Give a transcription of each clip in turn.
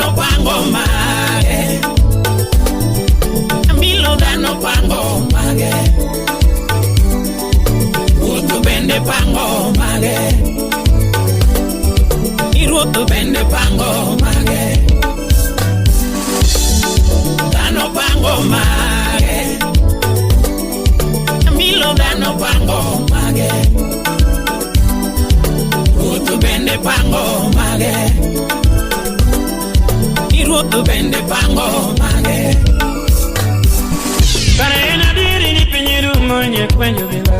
Dhano pango mage. Milo dhano pango mage. Ruoth bende pango mage. Ruoth bende pango mage. Dhano pango mage. Milo dhano pango mage. Ruoth bende pango mage. Ruoth bende pango mage. Kare en adieri ni piny rumo nyakwenyo bila.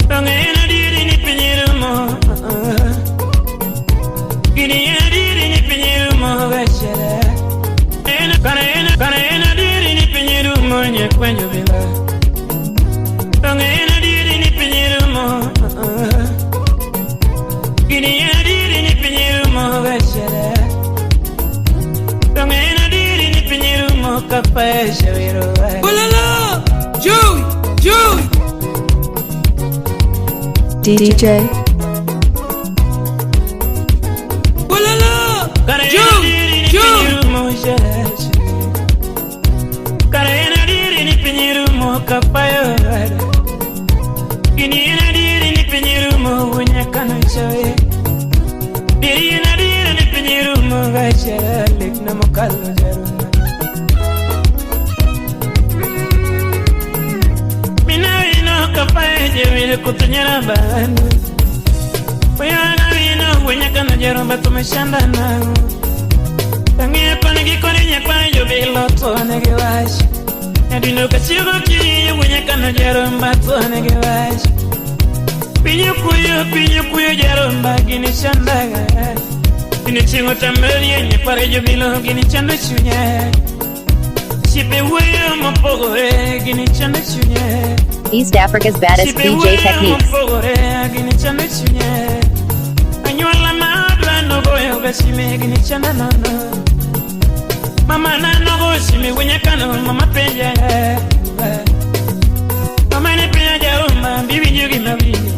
Donge en adieri ni piny rumo. Gini en adieri ni piny rumo wechere. En kare en adieri ni piny rumo nyakwenyo bila. Donge en adieri ni piny rumo. Gini en adieri ni piny rumo wechere. Donge en adieri ni piny rumo ka pesha wero. Ulala! Joey! Joey! DJ. Ulala! Joey! Joey! Kare en adieri ni piny rumo kapayo. Gini en adieri ni piny rumo wunyakano chawe. Diri en adieri ni piny rumo gachera lekna mokalo jaruma. Mina wino kapayo jewile kutunyera bandu. Oyana wino wunyakano jaruma tumeshanda nao. Tang'e panigi koni nyakwanyo bilo tuone gi wach. Nyadino kachigo kiyo wunyakano jarumba tuone gi wach. Pinyo kuyo jarumba gini chandaga. Gini chingo tambelie nyakware jobilo gini chando chunya. Sipe wuoyo mopogore gini chando chunya. East Africa's baddest Sipe DJ wuoyo Techniques. mopogore gini chando chunya. Anyuola madwa nogoyo gasime gini chanda nono. Mama na nogo sime wunyakano mama penja. Mama ne penja jarumba biwinjo gima winjo.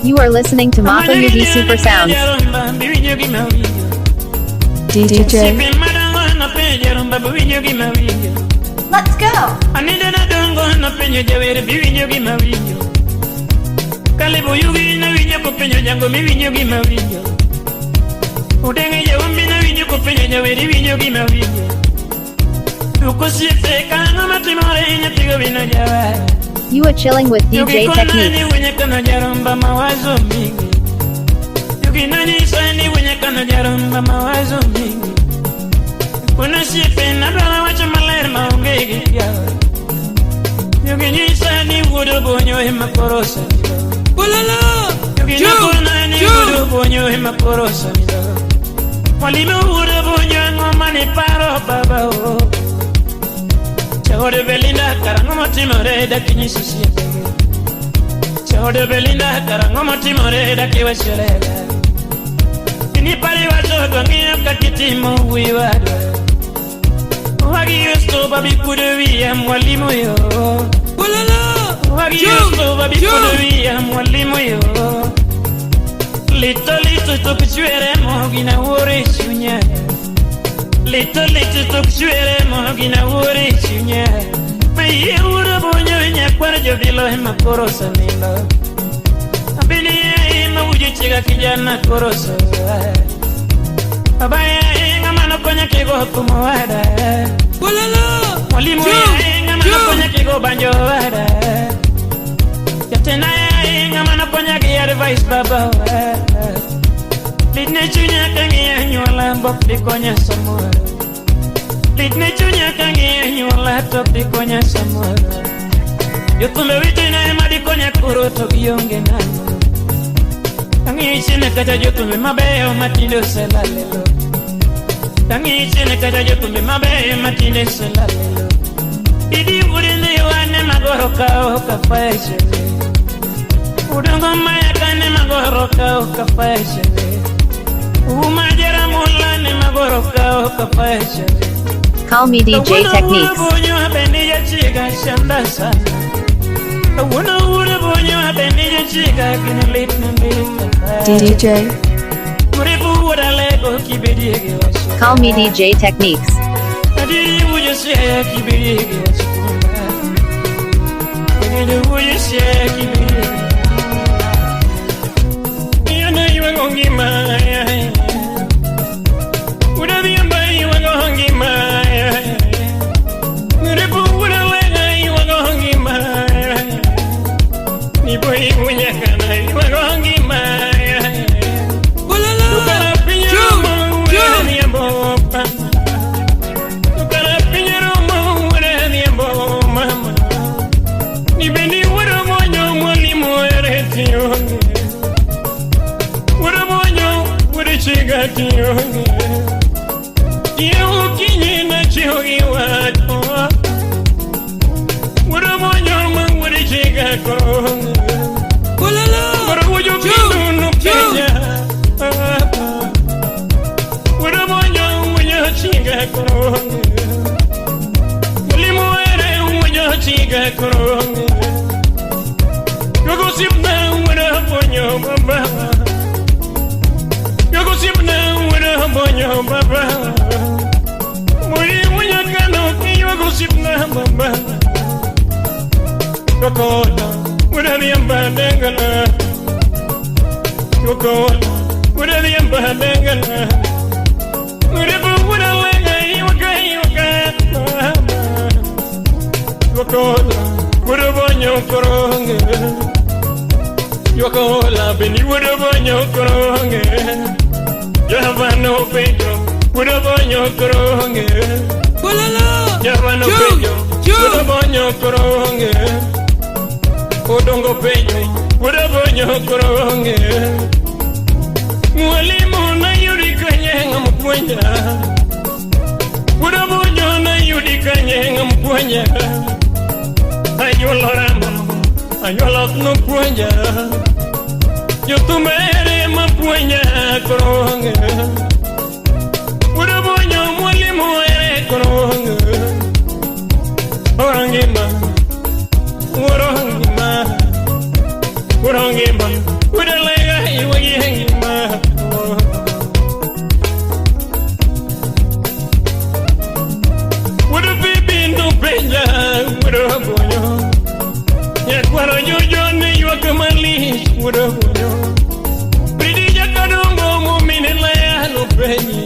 You are listening to Mama Mapa ne Yugi penja Super Sounds. jarumba biwinjo gima winjo. DJ. Sipe madongo nopenjo jarumba biwinjo gima winjo. Let's go. Anindo nadongo nopenjo jawer biwinjo gima winjo. Kalibu yugi nawinjo kopenjo jango miwinjo gima winjo. Udenge jaumbi nawinjo kopenjo jawer iwinjo gima winjo. Ukosiepe kang'o matimore nyathigo bino jawer. You are chilling with DJ Yugi kona ni Techniques. wunyakano jarumba mawazo mingi. Yugi nanyisa ni wunyakano jarumba mawazo mingi. Kuna siepe nadwaro wacho maler maonge gi kiawa. Yugi nyisa ni wuod obonyo ema koro osenindo. Ulala! Yugi Joey! nakona ni Joey! wuod obonyo ema koro osenindo. Mwalimu wuod obonyo ang'o mane paro baba o. Jaode Belinda karang'o motimore dak inyiso osiepegi. Jaode Belinda karang'o motimore dak iwacho lela. Inipari wacho to ng'iyo kaka itimo wuoyi wadwa. Wagi yusto babi kudo wiya mwalimu yo. Ulala! Wagi Joey! yusto babi kudo Joey! wiya mwalimu yo. Lito lito tok chwere mo gina wuore chunya. Lito lito tok chwere mo gina wuore chunya. Mayie wuoro bonyo nyakwar jobilo ema koro osenindo. Abili ema wujo chiega kijana koro osoa. Baba yae ng'ama nokonya kigo thum owada. Ulala! Mwalimu Joey! yae ng'ama Joey! nokonya kigo banjo owada. Jatenda yae ng'ama nokonya gi advice baba. Litne chunya kang'iyo anyuola bok dikonya samoro. Litne chunya kang'iyo anyuola to ok dikonya samoro. Jothumbe wetena ema dikonya koro to gionge nang'o. Ang'iyo chien kata jothumbe mabeyo matinde oselalelo. Ang'iyo chien kata jothumbe mabeyo matinde oselalelo. Idi wuod ndhiwa ne magoro kao ka fashele. Udongo mayaka ne magoro kao ka fashele. Uma jaramula ne magoro kao ka fashele. Call me DJ Kawuono wuod Techniques. bonyo abenija chiga shanda sana. Kawuono wuod bonyo abenija chiga gini lit ne mbita. DJ. Mrefu wuod alego kibedie gi wacho. Call me DJ Techniques. Adiri wujo siaya kibirigi wasikunda. Wengine wujo siaya kibirigi. Iyana iwango ngima. Udadhiamba iwango ngima. Nurepu udalega iwango ngima. Nipo iwunyakana iwango ngima. Walala. Tukala June, pinyero June. udadhiambo pa. Tukala pinyero udadhiambo mama. Nibeni wuromonyo mwalimu eretio. Wuromonyo wuruchigatio. Jiu kinyi na chiugi wacho. Wuromonyo ma wuruchigako. Walala. Wuromonyo June, kindu June. penya. Wuromonyo wuruchigako. Mwalimu ere wuruchigako. Yogosipna wuromonyo baba. Yogosipna wuromonyo baba. Muri wunyakano yogosipna baba. Yokola wurariamba dengala. Yokola wurariamba dengala. Murebu wuralenga iwaka iwaka. Yokola wurabonyo koronge. Yokola beni wurabonyo koronge. Javano pejo wurabonyo koronge. Walala. Javano June, pejo June. wurabonyo koronge. Odongo pejo wurabonyo koronge. Mwalimu na yudi kanye ngampuonja. Wurabonyo na yudi kanye ngampuonja. Anyuola ramo, anyuola nopuonja. Jothumere mapuonja koronge. Wurabonyo mwalimu ere koronge. Orangima, orangima, orangima, udalega iwagihengima. Wudu bibi no penja, wurabonyo. Nyakwaro jojo ne ywak malich, wurabonyo. Bridi jakadongo mumine leya no penyi.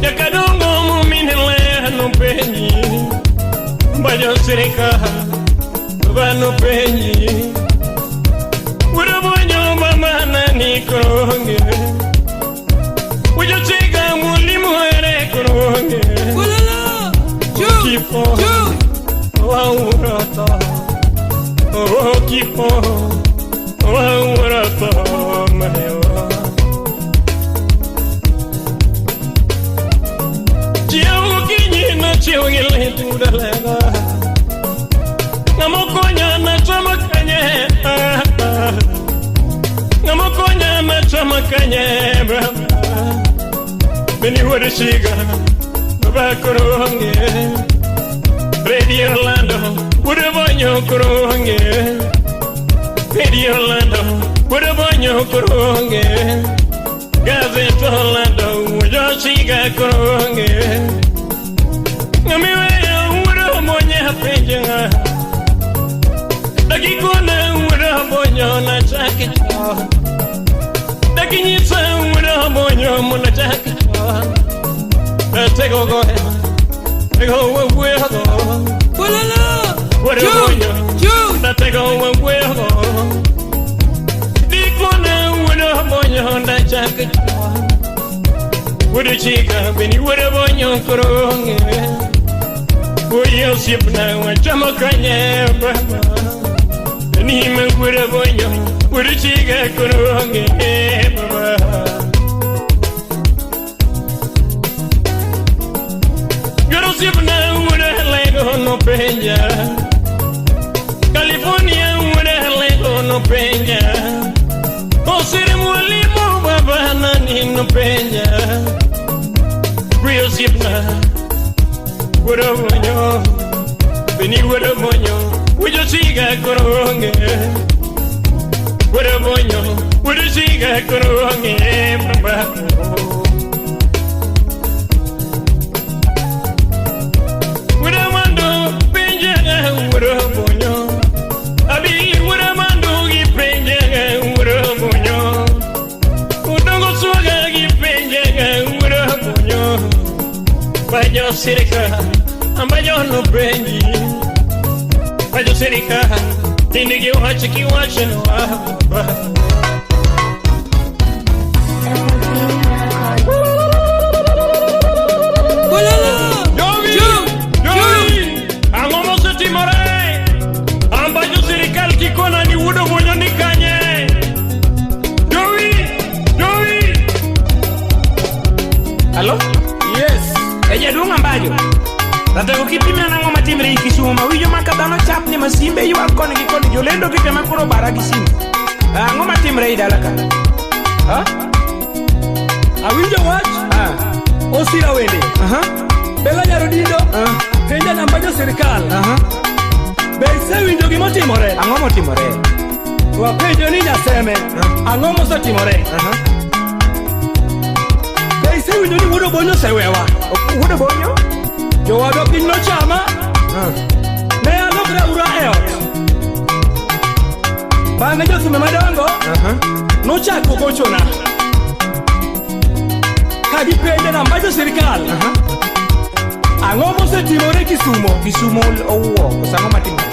Jakadongo mumine leya no penyi. Bajo sirika bano penyi. Wurabonyo mama nani koronge. Wujo chiga mulimu ere koronge. Walala. June, Kipo. June. Waurata. Oh kipo. Waurata mahewa. Chiao kinyi na chiao gile tudalega. Ngamokonya na chama kanye. Ngamokonya na chama kanye. Beni wurishiga. Baba koronge. Radio Orlando, wurabonyo koronge. Radio Orlando, wurabonyo koronge. Gazette Orlando, wujoshiga koronge. Ngamiweya wurabonya penja. Dakikona wurabonyo na chakicho. Dakinyisa wurabonyo muna chakicho. Tego go, tego we go. Walala. Wurabonyo. June, June. Natego wewe Dikona wurabonyo na chakicho. Wuruchiga beni wurabonyo koronge. Wuyo sipna wachama kanye baba. Ni me wurabonyo wuruchiga koronge baba. Yorosipna wuralego no peña. California wuralego no peña. Osiri mwalimu baba nani no peña. Rio sipna wurabonyo beni wurabonyo wujochiga koronge. Wurabonyo wuruchiga koronge baba. Ambajo sirikal, ambajo no penji. Ambajo sirikal, tinde giwacho kiwacho no. Olala! Jowi! Joe! Jowi! Ang'o mosetimore? Ambajo sirikal kikona ni wuod Obonyo ni kanye? Jowi! Jowi! Alo? Yes. E jaduong' Ambajo. Ratego kipimna nang'o matimre i Kisumu ma winjo ma ka dhano chapni masimbe ywak koni gi koni jolendo gi tema koro bara gi simu. Ang'o matimre i dala ka? Ha? Awinjo wach. Ah. Osira wende. Aha. Bella Nyarodindo. Ah. Penja namba jo sirikal. Aha. Be isewinjo gimotimore? Ang'o motimore? Wapenjo ni Nyaseme. Ang'o mosetimore? Aha. Be isewinjo ni Wuod Obonyo osewewa? Wuod Obonyo? Jowadwa piny nochama. Ah. Ne alokra ura e ot. Bang'e jothumbe madongo Aha. nochako gochona. Ka gipenja namba jo sirikal. Aha. Ang'o mosetimore Kisumo? Kisumu owuok, koso ang'o matimore?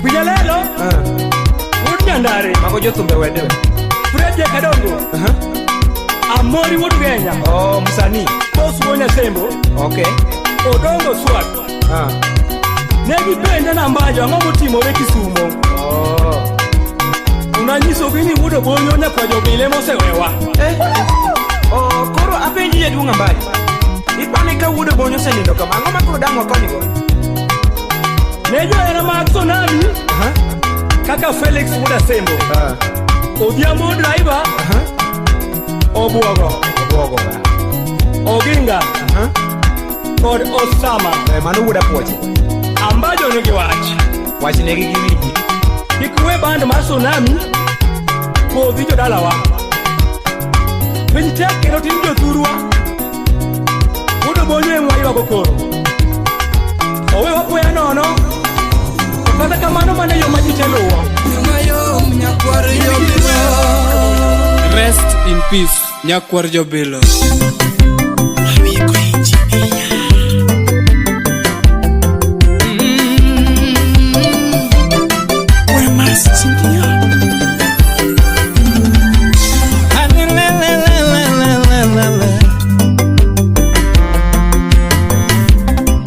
Winjalelo, Ah. Wuod Nyandare, Mago jothumbe wedewe. Fred Jakadongo, Aha. Amori Wuod Ugenya, Oh, msanii. Boss Wuod Nyasembo, Okay. Odongo Swag. Ah. Ne gipenja nambajo ang'o motimore Kisumo. Oh. Unanyisogi ni Wuod Obonyo nyakwa jobile mosewewa. Eh. Oh, koro apenji jaduong' Ambajo. Ipani ka wuod Obonyo osenindo kama, ang'o ma koro dang' wakony go? Ne johera mag Tsunami Aha. kaka Felix Wuod Asembo, Ah. Odhiambo Driver, Aha. Obwogo, Obwogo ga. Oginga Aha. kod Osama. Eh, mano wuod Apuoche. Ambajo nigi wach. Wachnegi giwinji. Kik we band mar Tsunami podhi jodalawa. Piny tek kendo tin jothurwa. Wuod Obonyo ema waywago koro. Owewa apoya nono. To kata kamano mano e yo ma ji te luwo. Rest in peace, Nyakwar Jobilo.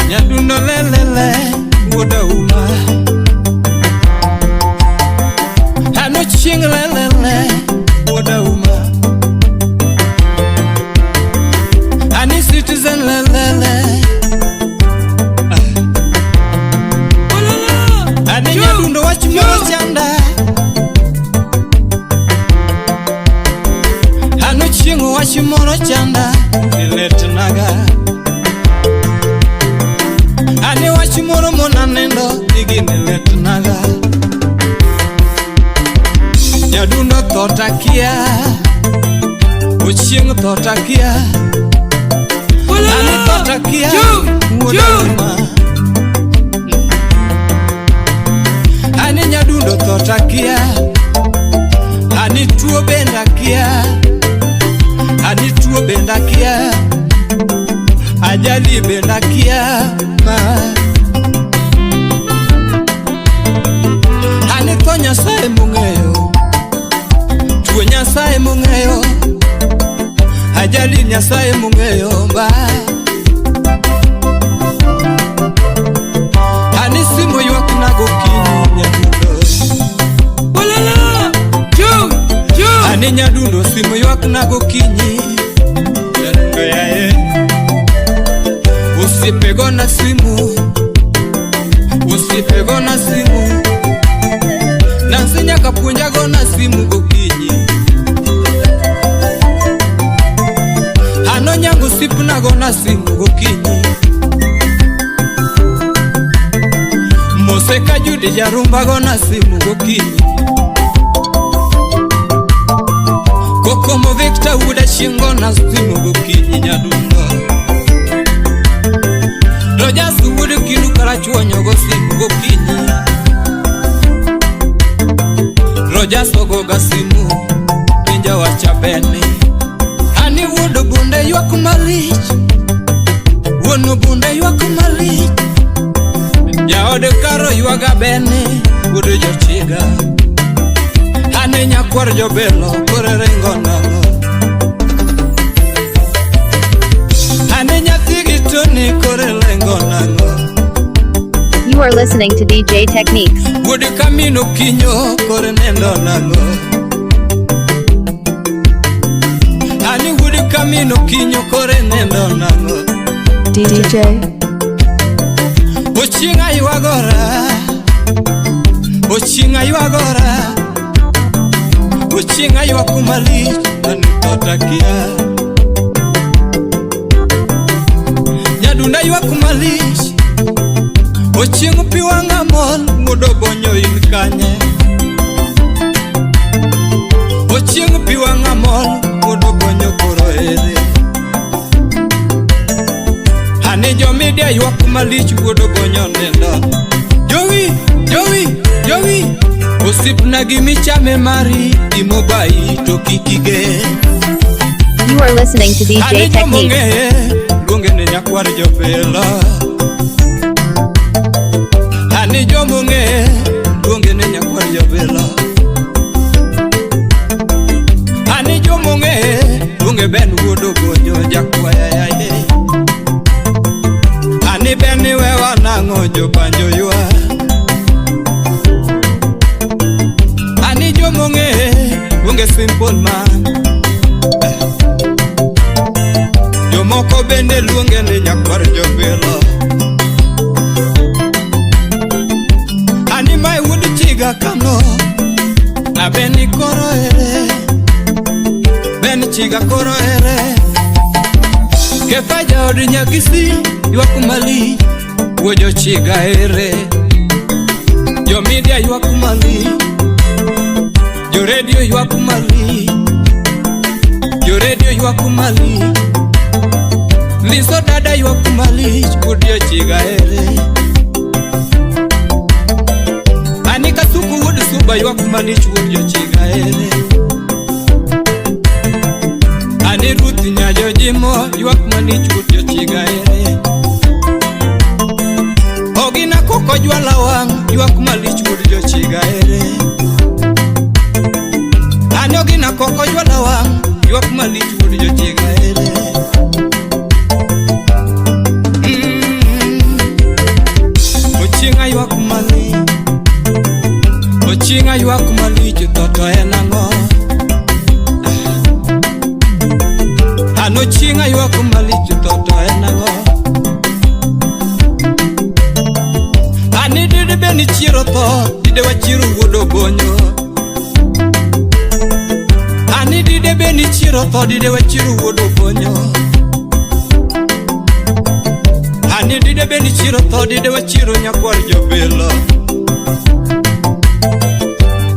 Nyadundo lelele, wuod Auma. Ano chieng' lelele, wuod Auma. Ani citizen lelele. Olala! Ane nyadundo wach moro chanda. Ano chieng' wach moro chanda Iletnaga. Ane wach moro mona nindo Digini letnaga. Nyadundo tho takia. Ochieng' tho takia. Ane tho Olala! takia. Joe! Wuod Joe! Auma. Ani nyadundo tho takia. Ani tuo bende akia. Ani tuo bende akia. Ajali bende akia. Ma. Ani tho Nyasaye mong'eyo. Tuo Nyasaye mong'eyo. Ajali Nyasaye mong'eyo ba. Ani simu ywak na gokinyi nyadundo. Olala! Joe! Joe! Ani nyadundo simu ywak na gokinyi nyadundo yaye. Osiepe gona simu. Osiepe gona simu. Nancy nyaka puonja gona simu gokinyi. Ano nyango osiepna gona simu gokinyi. Mose ka Judy jarumba gona simu gokinyi. Kokomo Victor wuod Achieng' gona simu gokinyi nyadundo. Rojas wuod Kindu Karachuonyo go simu gokinyi. Rojas ogoga simu, pinja wacha beni. Ani wuod bunde ywak malich. Wuon bunde ywak malich. Jaod karo ywaga bene wuod jochiga. Ane nyakwar jobelo kore ringo nang'o. Ane nyathi gi Tony kore lengo nang'o. You are listening to DJ Techniques. Wuod Kamino kinyo kore nendo nang'o. Ani wuod Kamino kinyo kore nendo nang'o. DJ Ochieng' aywagora, ochieng' aywagora, ochieng' aywak malich an totakia. Nyadunda ywak malich, ochieng' pi wang'a mol wuod Obonyo in kanye. Ochieng' pi wang'a mol wuod Obonyo koro ere. Ani jomidia ywak malich wuod Obonyo nindo. Jowi, jowi, jowi, osiepna gimichame mari gimobayi to kik igen. You are listening to DJ Ani Techniques. jomong'eye luonge ni nyakwar jopelo. Ani jomong'eye luonge ni nyakwar jopelo. Ani jomong'eye luonge Ben wuod Obonyo jakwaya yaye. Ani Ben iwewa nang'o jobanjo ywa. Ani jomong'eye luonge simple man. Jomoko bende luonge ni nyakwar jobilo. Ani mae wuod chiga kano, abeni koro ere, Ben chiga koro ere. Kefa jaod nyakisi ywak malich, wuod jochiga ere. Jomidia ywak malich, joredio ywak malich, joredio ywak malich. Liso dada ywak malich, wuod jochiga ere. Ani Kasuku wuod Suba ywak malich, wuod jochiga ere. Ani Ruth nyajojimo ywak malich, wuod jochiga ere. Ogina koko jwala wang' ywak malich, wuod jochiga ere. Ani Ogina koko jwala wang' ywak malich, wuod jochiga ere. Ochieng' aywak malich, ochieng' aywak malich, tho to en ang'o? An ochieng' aywak malich, tho to en ang'o? Ani dide be nichiero tho, dide wachiero wuod Obonyo. Ani dide be nichiero tho, dide wachiero wuod Obonyo. Ani dide be nichiero tho, dide wachiero nyakwar jobilo.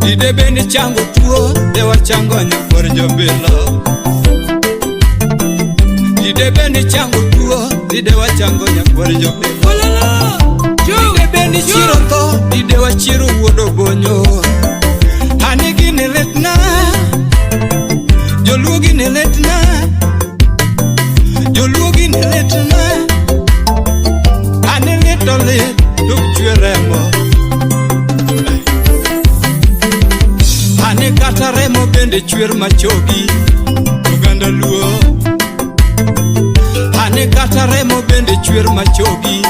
Dide be nichango tuo, de wachango nyakwar jobilo. Dide be nichango tuo, dide wachango nyakwar jobilo. Olala, Dide be nichiero tho, dide wachiero wuod Obonyo. Ani gini litna, joluo gini litna, joluo gini litna. Ani lit to lit, tok chwe remo. Ani kata remo bende chwer machogi, oganda luo. Ani kata remo bende chwer machogi.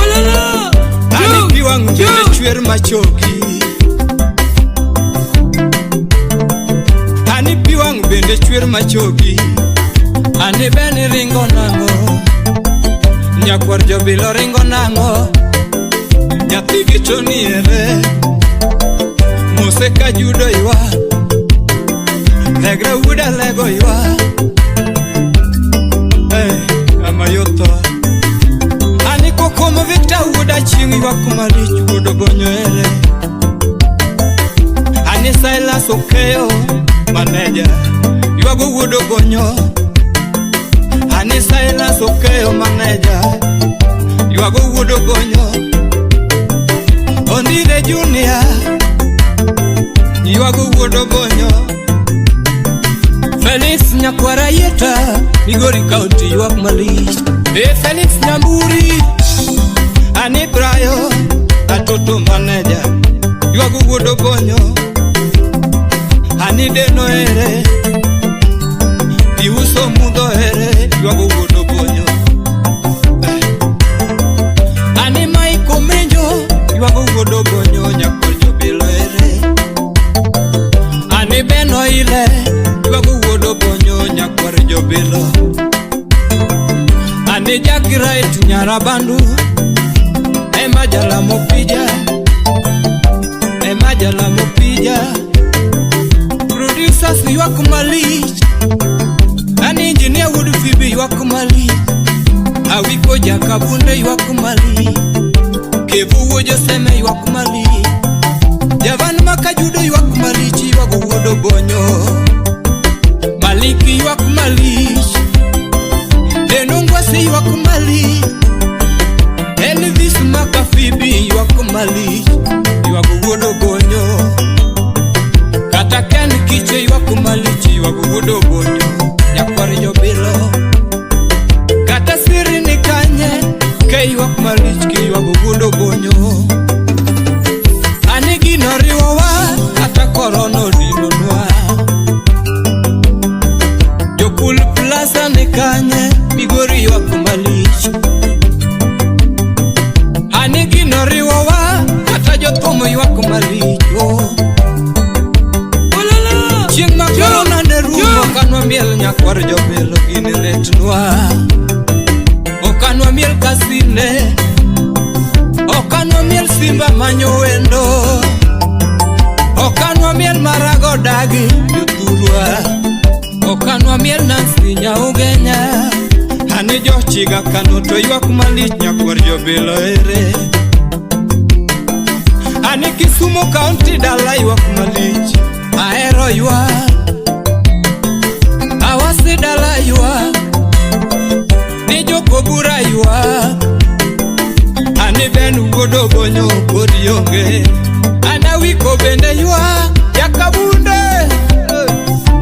Olala, Ani pi wang' bende chwer machogi. Ani pi wang' bende chwer machogi. Ani Ben ringo nang'o? Nyakwar jobilo ringo nang'o? Nyathi gi Tony ere? Mose ka judo ywa, Legra wuod Alego ywa. Eh, amayotho. Ani kokomo Victor wuod Achieng' ywak malich wuod Obonyo ere. Ani Silas Okeyo maneja ywago wuod Obonyo. Ani Silas Okeyo maneja ywago wuod Obonyo. Ondire Junior ywago wuod Obonyo. Felix Nyakwara Yeta, Migori County ywak malich. E Felix Nyamburi, ani Brayo, atoto manager, ywago wuod Obonyo. Ani Deno ere, Piuso mudho ere, ywago wuod Obonyo. Ani Mike Omenjo, ywago wuod Obonyo, nyakwar Jobilo ere. Ani Beno Ile, ywago wuod Obonyo, nyakwar Jobilo. Ani Jack Wright Nyarabandu, ema jalamo pija, ema jalamo pija. Producers ywak malich, ani engineer wuod Fibi ywak malich, Awiko Jakabunde ywak malich, Kevu wuod Joseme ywak malich, Javan Makajudo ywak malich, ywago wuod Obonyo. Maliki ywak malich, Deno Ngwasi ywak malich, Elvis Makafibi ywak malich, ywago wuod Obonyo. Kata Ken Kiche ywak malich, ywago wuod Obonyo, nyakwar Jobilo. Kata siri ni kanye, ke ywak malich, ke ywago wuod Obonyo. Ani gino riwowa, kata korona odinonwa. Jokul Plaza ni kanye, Migori ywak malich. Ani gino riwowa, kata jothum ywak malich. Oh. Chieng' ma korona ne rumo, okanwa miel nyakwar Jobilo gini retnwa. Okanwa miel kasine, okanwa miel simba manyo wendo, okanwa miel marago dagi jothurwa, okanwa miel Nancy Nyaugenya. Ani jochiga kano to ywak malich nyakwar Jobilo ere. Ani Kisumu County dala ywak malich, ahero ywak. Awasi dala ywak, ni jokobura ywak. Ani Ben wuod Obonyo pod onge, an Awiko bende ywak, Jakabunde.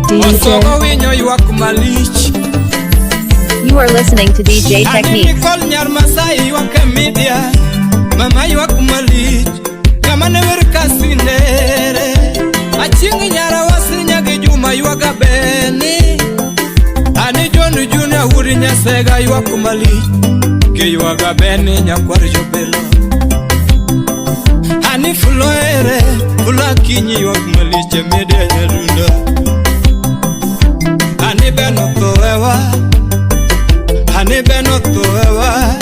DJ. Osogo winyo ywak malich. You are listening to DJ Ani Techniques. Nicole Nyar Masai ywak e media, mama ywak malich, ng'ama ne wer kasinere. Achieng' nyara wasi nyagi Juma ywaga beni. Ani John Junior wuod Nyasega ywak malich, kiywaga beni nyakwar Jobilo. Ani Fulo ere, Fulo Akinyi ywak malich e media nyadundo. Ani Ben othowewa, ani Ben othowewa.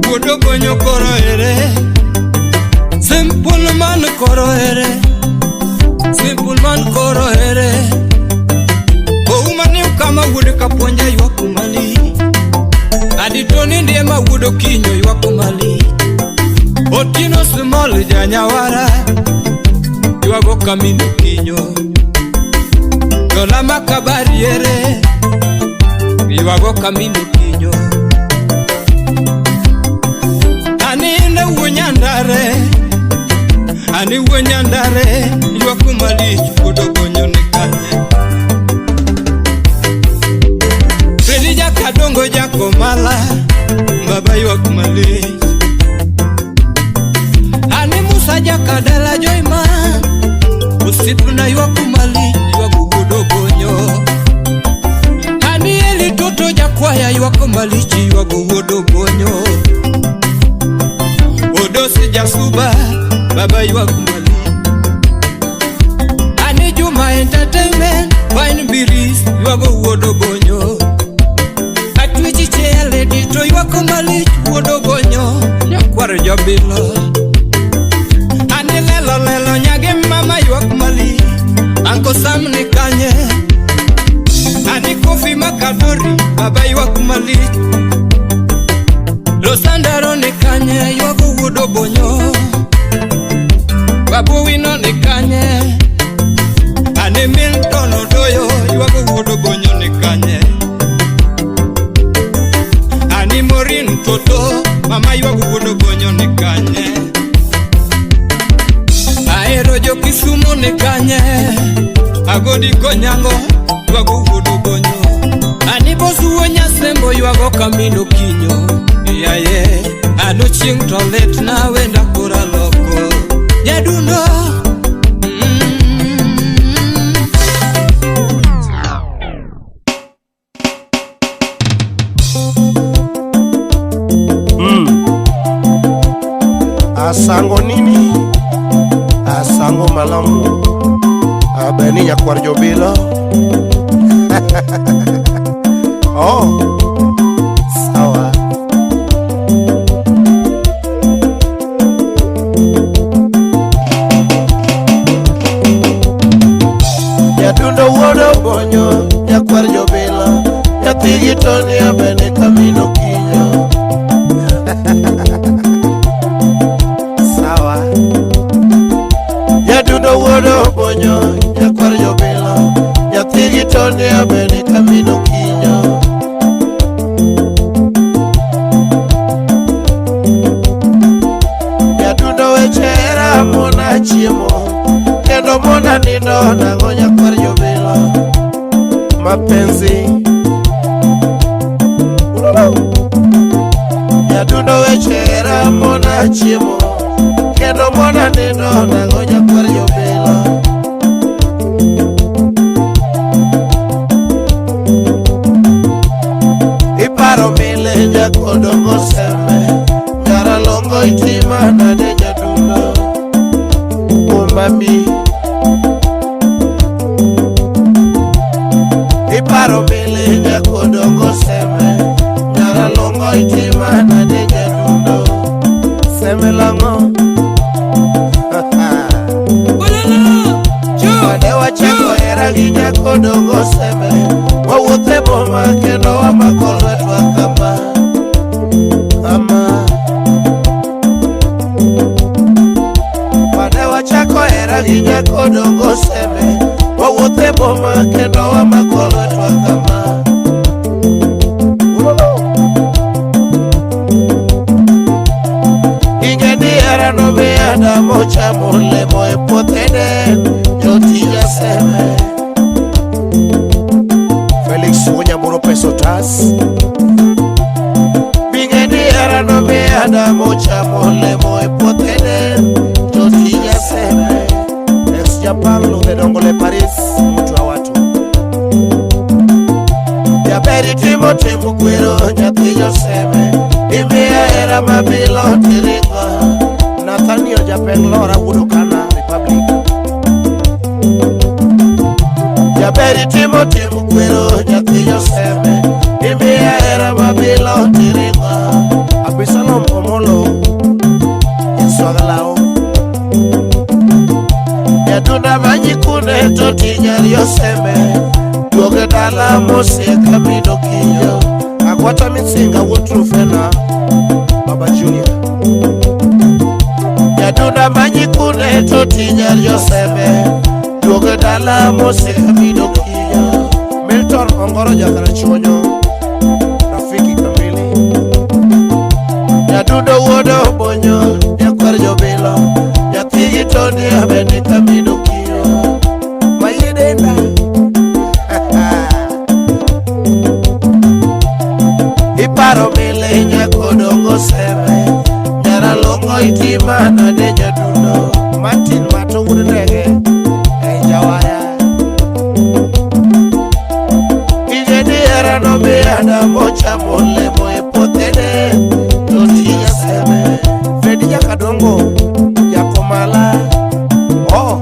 Wuod Obonyo koro ere, Simple man koro ere, Simple man koro ere. Ouma ni kama wuod Kapuonja ywak malich. Aditoni ndiema wuod Okinyo ywak malich. Otieno Small janyawara ywago kamino Okinyo. Dola makabari ere ywago kamino Okinyo. Ani ne wuo Nyandare, ani wuo Nyandare ywak malich wuod Obonyo ni kanye. Fredi Jakadongo Jakomala baba ywak malich. Ani Musa Jakadala Joyman osiepna ywak malich ywago wuod Obonyo. Ani Eli Toto Jakwaya ywak malich ywago wuod Obonyo. Odosi Jasuba baba ywak malich. Ani Juma Entertainment Wine Biris ywago wuod Obonyo. Atwechi Chair Lady to ywak malich wuod Obonyo nyakwar Jobilo. Ani lelo lelo nyage mama ywak malich. Anko Sam ni kanye. Ani Kofi Makadori baba ywak malich. Losandaro ni kanye ywago wuod Obonyo. Babu Wino ni kanye. Ani Milton Odoyo ywago wuod Obonyo ni kanye. Ani Morin Toto mama ywago wuod Obonyo ni kanye. Ahero jo Kisumu ni kanye. Agodi Konyango Ywago wuod Obonyo. Ani bosuo nyasembo ywago kamino kinyo. Yaye, ano chieng' to lit na wenda kora loko. Nyadundo. Asango nini? Asango malamu. Abeni nyakwar jobilo. Oh, sawa. Nyadundo wuod Obonyo, nyakwar jobilo. Nyathi gi Tony abeni kamino kinyo. Sawa. Nyadundo wuod Obonyo, nyakwar jobilo. Nyathi gi Tony abeni kamino kinyo. Nyadundo weche hera mona chiemo, kendo mona nindo nang'o nyakwar jobilo. Mapenzi. Ulolo. Nyadundo weche hera mona chiemo, kendo mona nindo nang'o nyakwar jobilo. Iparo mile nyakodongo seme, nyaralongo itima nade nyadundo. Umami. Iparo mile nyakodongo seme, nyaralongo itima nade nyadundo. Seme lang'o? Olala, Mane wachako hera gi nyakodongo seme, wawuotho e boma kendo wamako lwetwa kama kama. Mane wachako hera gi nyakodongo seme, wawuotho e boma kendo wamako lwetwa kama. Ulolo. Ing'e ni hera nomiyo Adam ochamo olemo e puoth Eden, jotija seme. Felix Wuonyamuro peso tas. Bing'e ni hera nomiyo Adam ochamo olemo e puoth Eden, jotija seme. Ex Japan Ludhe Dongole Paris, mtu wa watu. Jaber itimo timo kwero nyathi joseme, imiya hera mabilo tiringo. Nathaniel Japeng Lora wuod Okana Republic. Jaber itimo timo kwero nyathi joseme, imiya hera mabilo tiringo. Abisalom Omolo, Iswagalao. Nyadunda manyi kune to tinyar yoseme, duoge dala mosie kamino kinyo. Agwata Mitsinga wuod Rufena, Baba Junior. Nyadunda manyi kune to tinyar yoseme, duoge dala mosie kamino kinyo. Milton Ongoro Jakarachuonyo, Rafiki Kamili. Nyadundo wuod Obonyo, nyakwar jobilo, nyathi gi Tony abeni kamino kinyo. Mayie denda. Iparo mile nyakodongo seme, nyaralongo itima nade nyadundo. Martin Mato wuod Ndege, ei Jawaya. Ing'e ni hera nomiyo Adam ochamo olemo e puoth Eden, to tija seme. Fredi Jakadongo, Jakomala. Oh.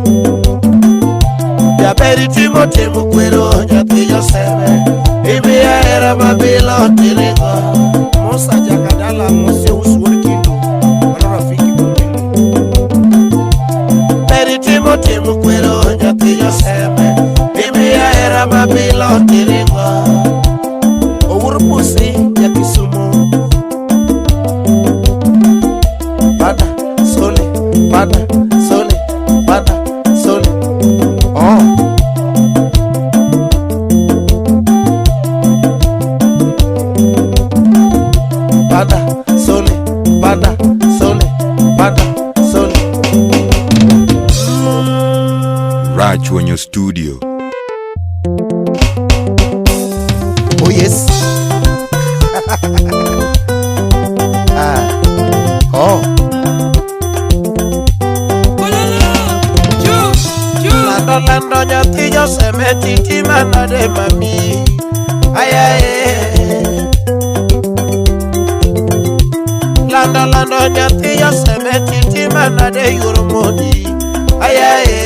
Jaber itimo timo kwero nyathi joseme, imiya hera mabilo tiringo. Musa Jakadala Mose wuod Kindu, mano Rafiki Kamili. Ber itimo timo kwero nyathi joseme, imiya hera mabilo tiringo. Owuor Pusi ja Kisumu. Panda, sole, panda, sole, panda, sole. Oh. Panda, sole, panda, sole, panda, sole. Rachuonyo Studio. Oh yes. Ah. Oh. Lando lando nyathi joseme titi manade mami. Ayaye. Lando lando nyathi joseme titi manade yuoro moni. Ayaye.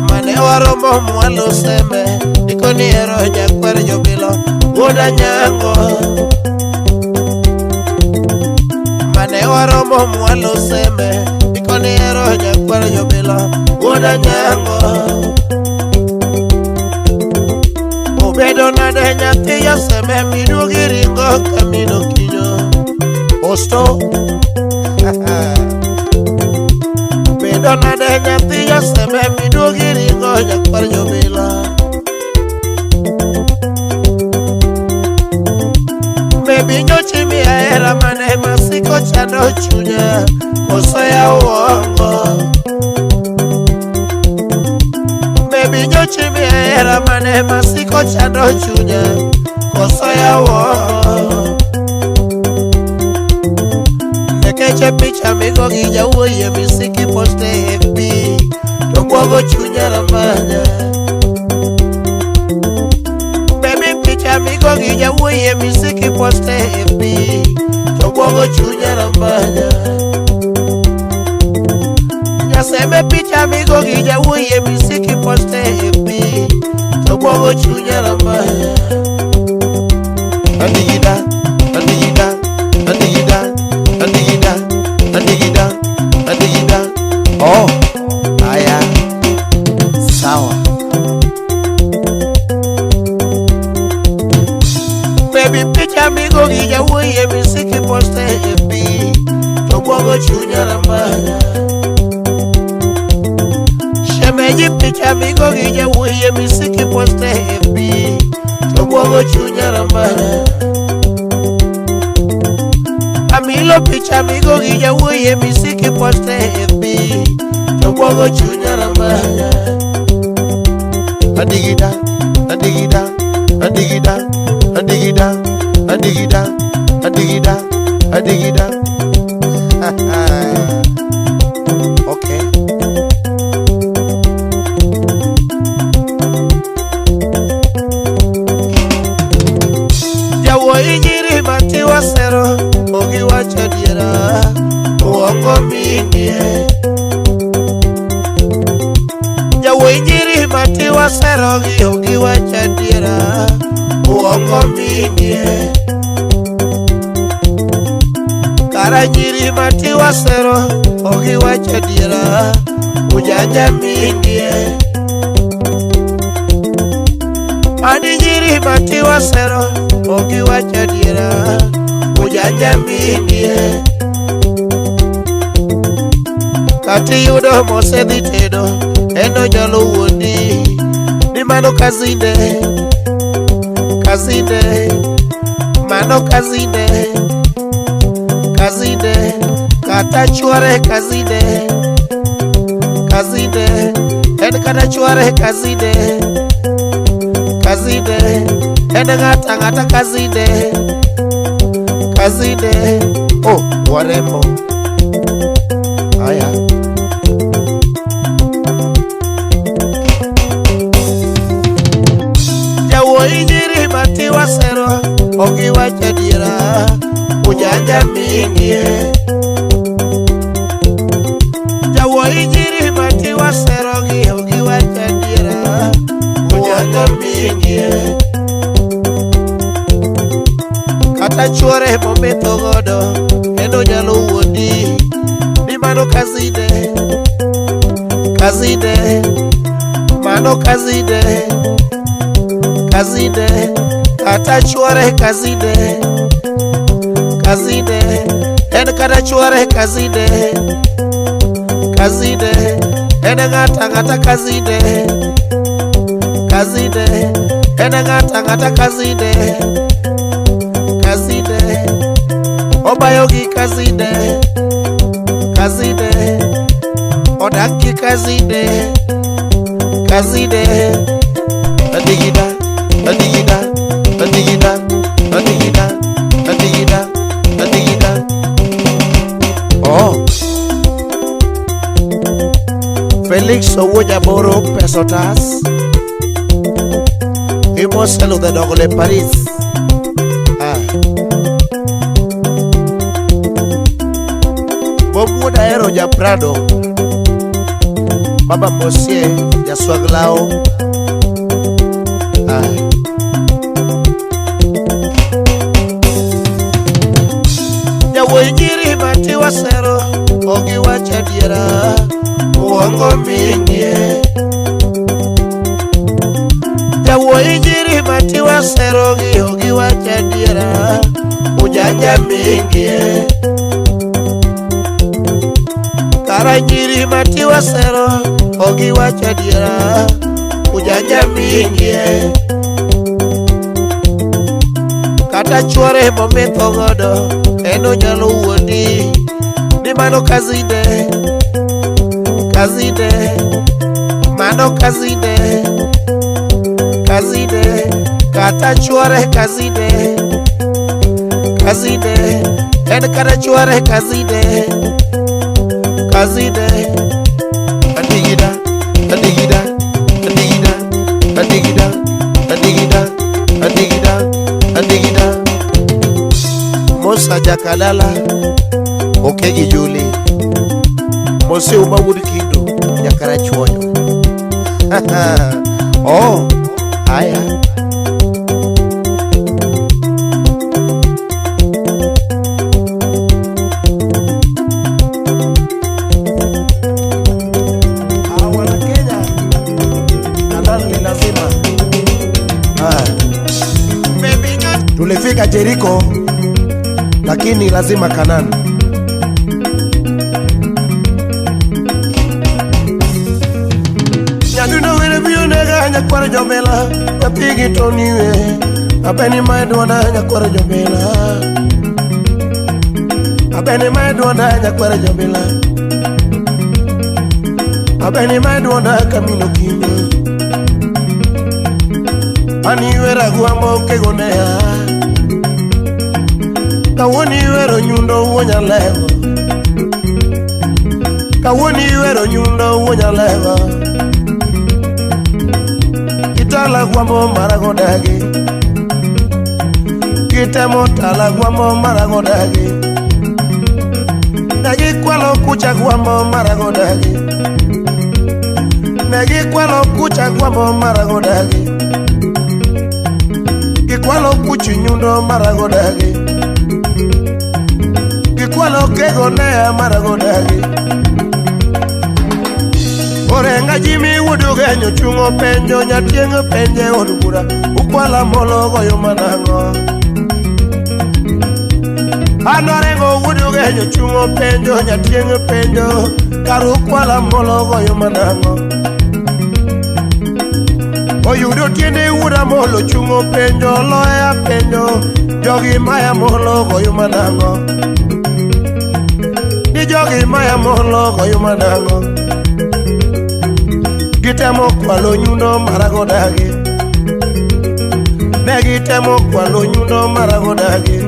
Mane waromo mwalo seme dikoni ero nyakwer jobilo wuoda nyango. Mane waromo mwalo seme dikoni ero nyakwar jobilo wuoda nyango. Obedo nade nyathi jaseme miduogi ringo kamino kinyo osto. Bedo nade nyathi jaseme miduogi ringo nyakwar jobilo. Baby nyochi mi ahera mane masiko chando chunya koso ya uongo. Baby nyochi mi ahera mane masiko chando chunya koso ya uongo. Nekeche picha migo gi jawuoyi misiki poste FB to bwogo chunya ramanya. Baby picha migo gi jawuoyi misiki poste FB to bwogo chunya ramanya. Nyaseme picha migo gi jawuoyi misiki poste FB to bwogo chunya ramanya. Adigida, adigida, adigida, adigida, adigida, adigida. Oh, haya. Sawa. Baby picha migo gi jawuoyi misiki poste FB to bwogo chunya ramanya. Shemeji picha migo gi jawuoyi misiki poste FB to bwogo chunya ramanya. Amilo picha migo gi jawuoyi misiki poste FB to bwogo chunya ramanya. Adigida, adigida, adigida, adigida, adigida, adigida, adigida. Okay. Jawuoyi nyiri matiwa sero ogiwacho adiera uongo minie. Jawuoyi nyiri matiwa sero gi ogiwacho adiera uongo minie. Kara nyiri matiwa sero ogiwacho adiera ujanja minie. Ani nyiri matiwa sero ogiwacho adiera ujanja minie. Kati yudo mosedhi tedo en onyalo wuondi ni mano kazinde, kazinde, mano kazinde, kazinde, kata chuore kazinde, kazinde, en kata chuore kazinde, kazinde, en ng'ata ng'ata kazinde, kazinde. Oh, warembo. Aya. Jawuoyi nyiri matiwa sero ogiwacho adiera ujanja minie. Jawuoyi nyiri matiwa sero gi ogiwacho adiera ujanja minie. Kata chuore mometho godo en onyalo wuondi ni mano kazinde, kazinde, mano kazinde, kazinde, kata chuore kazinde, kazinde, en kata chuore kazinde, kazinde, en ng'ata ng'ata kazinde, kazinde, en ng'ata ng'ata kazinde, kazinde, obayo gi kazinde, kazinde, odak gi kazinde, kazinde. Adigida, adigida, adigida, adigida, adigida, adigida. Oh. Felix Owuo Jaboro Pesotas. Imoselo the Dogole Paris. Ah. Bob Wuod Ahero ja Prado. Baba Mosie Jaswaglao. Ah. Jawuoyi nyiri matiwa sero ok giwach adiera uongo mingie. Jawuoyi nyiri matiwa sero gi ok giwach adiera ujanja mingie. Kara nyiri matiwa sero ok giwach adiera ujanja mingie. Kata chuore mometho godo en onyalo wuondi ni mano kazine, kazine, mano kazine, kazine. Kata chuore kazine, kazine, en kata chuore kazine, kazine. Adigida, adigida, adigida, adigida, adigida, adigida, adigida. Musa Jakalala Okegi Juli Mose Uma wuod Kindo Jakarachuonyo. Oh, haya. Ah, wana Kenya, nadhani ni lazima. Ah. Tulifika Jericho lakini lazima Kanani. Nyadundo were biro nega nyakwar jobela nyathigi to niwe abeni mae duonda nyakwar jobela abeni mae duonda nyakwar jobela abeni mae duonda kamino kinyo ani wera gwambo kegonea kawuono iwero nyundo wuo nyalewo kawuono iwero nyundo wuo nyalewo kitala gwambo marago dagi kitemo tala gwambo marago dagi negi kwalo kucha gwambo marago dagi negi kwalo kucha gwambo marago dagi gikwalo kuchi nyundo marago dagi gikwalo kego nea marago dagi Orenga Jimmy wuod Ogenyo chungo penjo nyatieng' penje od bura ukwala molo goyo manang'o An Orengo wuod Ogenyo chungo penjo nyatieng' penjo kar ukwala molo goyo manang'o Oyudo tiende wuod Amolo chungo penjo loya penjo jogi maya molo goyo manang'o Ni jogi maya molo goyo manang'o Gitemo kwalo nyundo marago dagi Ne gitemo kwalo nyundo marago dagi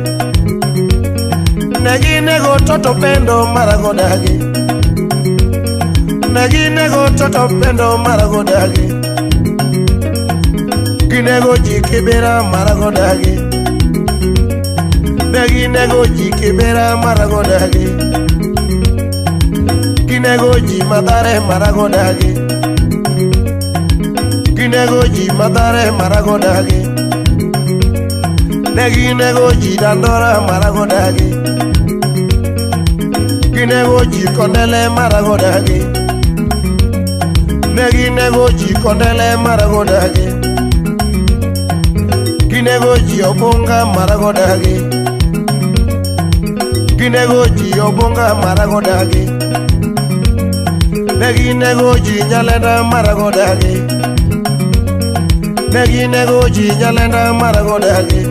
Ne ginego toto pendo marago dagi Ne ginego toto pendo marago dagi Ginego ji kibera marago dagi Ne ginego ji kibera marago dagi Ginego ji madhare marago dagi Ginego ji madhare marago dagi Ne ginego ji dandora marago dagi Ginego ji kondele marago dagi Ne ginego ji kondele marago dagi Ginego ji obonga marago dagi Ginego ji obonga marago dagi Ne ginego ji nyalenda marago dagi Ne ginego ji nyalenda marago dagi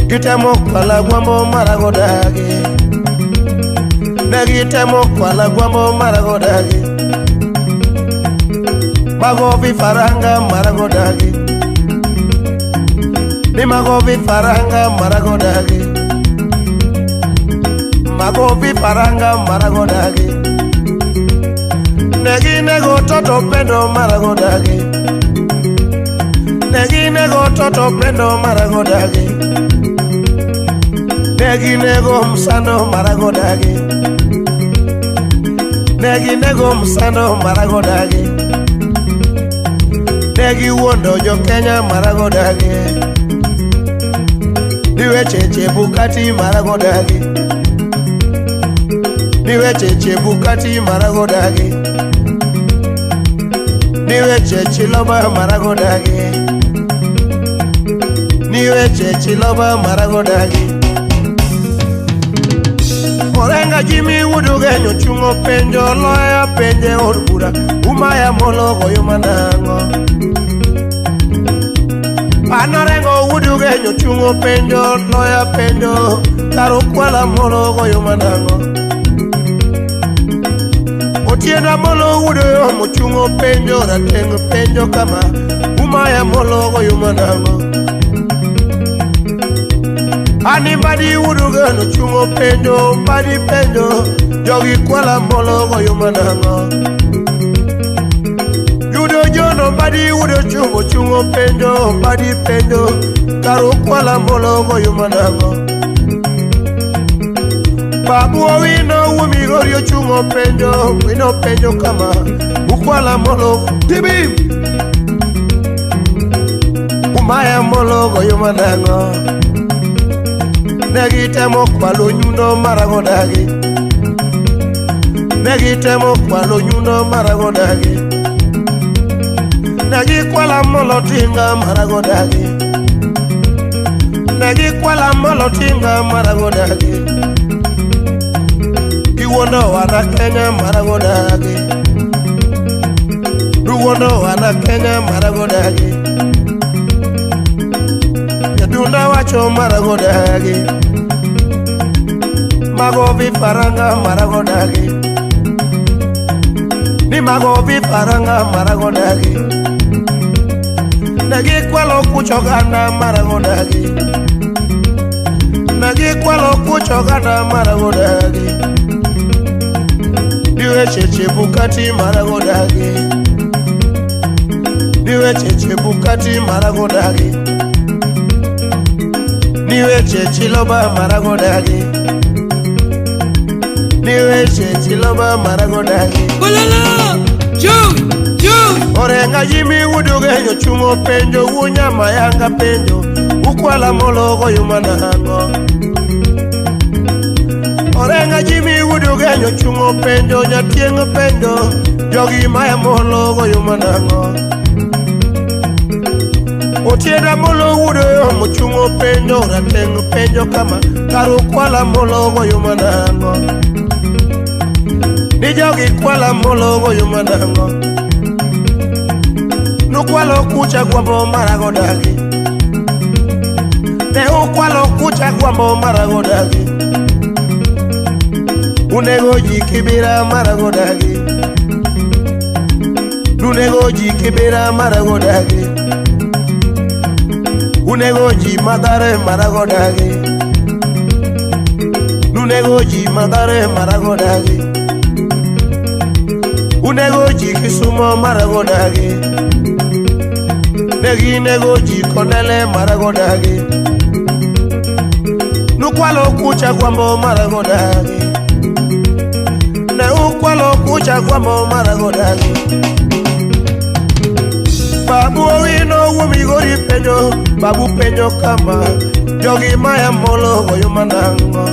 Gitemo kwala gwambo marago dagi Ne gitemo kwala gwambo marago dagi. Mago vifaranga maragodagi. Ni mago vifaranga maragodagi. Mago vifaranga maragodagi. Negi nego toto pendo maragodagi. Negi nego toto pendo maragodagi. Negi nego msando maragodagi. Negi nego msando maragodagi. Negi wuondo jo Kenya maragodagi. Niweche Chebukati maragodagi. Niweche Chebukati maragodagi. Niweche Chiloba maragodagi. Niweche Chiloba maragodagi. Orenga Jimmy Wudugenyo chungo penjo loya penje od bura Umaya molo goyo manang'o. An Orengo Wudugenyo chungo penjo loya penjo kar Okwala molo goyo manang'o. Otieno Amolo Wuodo mochungo penjo rateng' penjo kama Umaya molo goyo manang'o. Ani Mbadi Wuodo chungo penjo Mbadi penjo jogi kwala molo goyo manang'o. Yudo jono Mbadi Wuodo chungo chungo penjo Mbadi penjo kar Okwala molo goyo manang'o. Babu Owino wuo Migori ochungo penjo Owino penjo kama Ukwala molo tibim Umaya molo goyo manang'o. Negi temo kwalo nyundo maragodagi. Negi temo kwalo nyundo maragodagi. Negi kwala molo tinga maragodagi. Negi kwala molo tinga maragodagi. Giwuondo wana Kenya maragodagi. Giwuondo wana Kenya maragodagi. Jadunda wacho maragodagi. Mago vifaranga maragodagi. Ni mago vifaranga maragodagi. Negi kwalo kuchogana maragodagi. Negi kwalo kuchogana maragodagi. Niweche Chebukati maragodagi. Niweche Chebukati maragodagi. Niweche Chiloba maragodagi. Niweche Chiloba maragodagi. Olala! Juu! Juu! Orenga Jimmy Wuodo chungo penjo wunyama yanga penjo Ukwala molo goyo manang'o. Orenga Jimmy Wuodo chungo penjo nyatieng' penjo jogi maya molo goyo manang'o. Otieno Amolo Wuodo mochungo penjo rateng' penjo kama kar Okwala molo goyo manang'o. Ni jogi kwala molo goyo manang'o. Nukwalo kucha gwambo maragodagi. Ne ukwalo kucha gwambo maragodagi. Unego ji Kibira maragodagi. Unego ji Kibira maragodagi. Unego ji Mathare maragodagi. Unego ji Mathare maragodagi. Unego ji Kisumo maragodagi. Negi nego ji Konele maragodagi. Nukwalo kucha gwambo maragodagi. Ne ukwalo kucha gwambo maragodagi. Babu Owino wuo Migori penjo Babu penjo kama jogi maya molo goyo manang'o.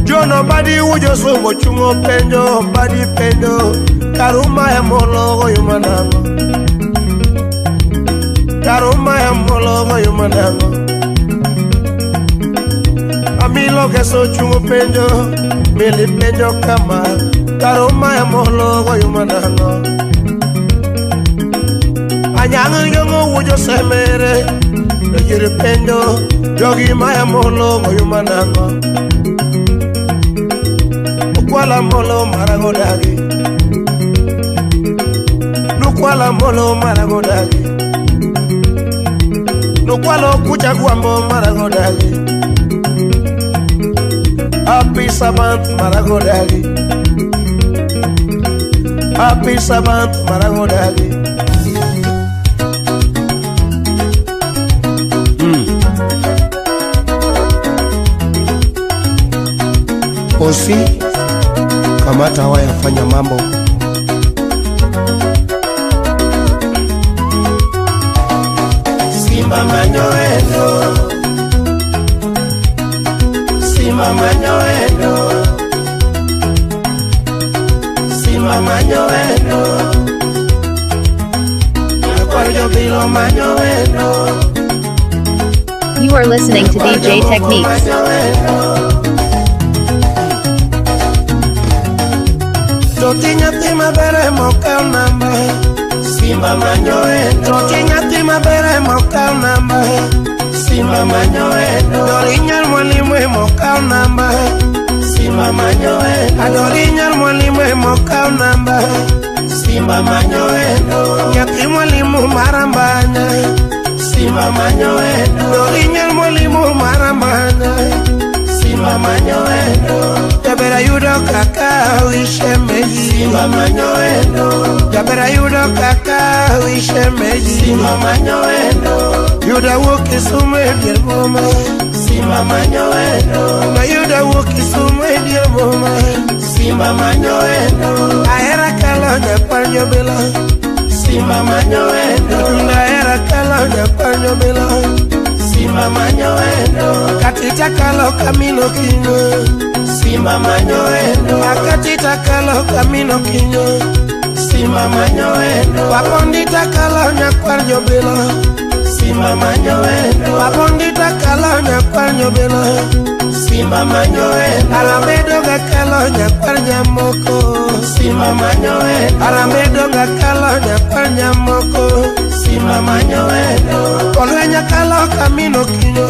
Jono Mbadi wujo somo chungo penjo Mbadi penjo kar Umaya molo goyo manang'o. Kar Umaya molo goyo manang'o. Amilo Geso chungo penjo Mili penjo kama kar Umaya molo goyo manang'o. Anyang' Nyong'o wujo semere Yiri penjo jogi maya molo goyo manang'o. Okwala molo maragodagi. Nokwalo molo maragodagi. Nokwalo kucha gwambo maragodagi. Happy Sabbath maragodagi. Happy Sabbath maragodagi. Osi kamata waya fanya mambo. Simba manyoendo, Simba manyoendo, Simba manyoendo, Nyakwar bilo manyoendo. You are listening to DJ Techniques. Toti nyathi maber emokaw namba. Simba manyoendo. Toti nyathi maber emokaw namba. Simba manyoendo. Dori nyar mwalimu emokaw namba. Simba manyoendo. Adori nyar mwalimu emokaw namba. Simba manyoendo. Nyathi mwalimu marambanya. Simba manyoendo. Dori nyar mwalimu marambanya. Simba manyoendo. Jabera yudo kaka wishemeji. Simba manyoendo. Jabera yudo kaka wishemeji. Simba manyoendo. Yuda wuok Kisumu e dier boma. Simba manyoendo. Na yuda wuok Kisumu e dier boma. Simba manyoendo. Ahera kalo nyakwar jobilo. Simba manyoendo. Ahera kalo nyakwar jobilo. Simba manyoendo. Katita kalo kamino kinyo. Simba manyoendo. Akatita kalo kamino kinyo. Simba manyoendo. Wapondita kalo nyakwar jobilo. Simba manyoendo. Wapondita kalo nyakwar jobilo. Simba manyoendo. Alamedo ga kalo nyakwar nyamoko. Simba manyoendo. Alamedo ga kalo nyakwar nyamoko. Simba manyoendo. Kolwenya kalo kamino kinyo.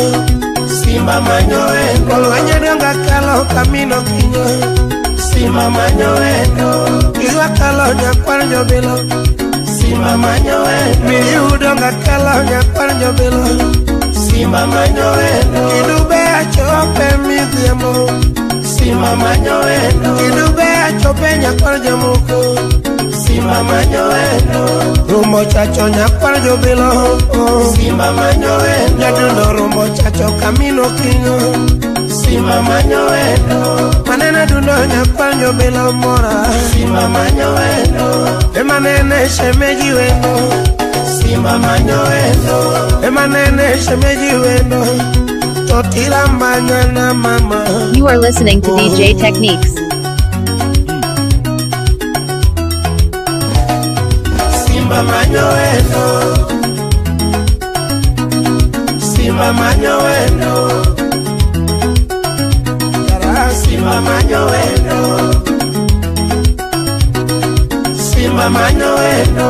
Simba manyoendo. Kolwenya donga kalo kamino kinyo. Simba manyoendo. Iwa kalo nyakwar jobilo. Simba manyoendo. Miyudonga kalo nyakwar jobilo. Simba manyoendo. Kidube achope midhiambo. Simba manyoendo. Kidube achope nyakwar jomoko. Simba manyoendo. Rumbo chacho nyakwar jobilo. Simba manyoendo. Nyadundo rumbo chacho kamino kinyo. Simba manyoendo. Manene dundo nyakwar jobilo mora. Simba manyoendo. Emanene shemeji wendo. Simba manyoendo. Emanene shemeji wendo. Totila manyana mama. You are listening to DJ Techniques. Simba manyoendo. Simba manyoendo. Simba manyoendo. Simba manyoendo.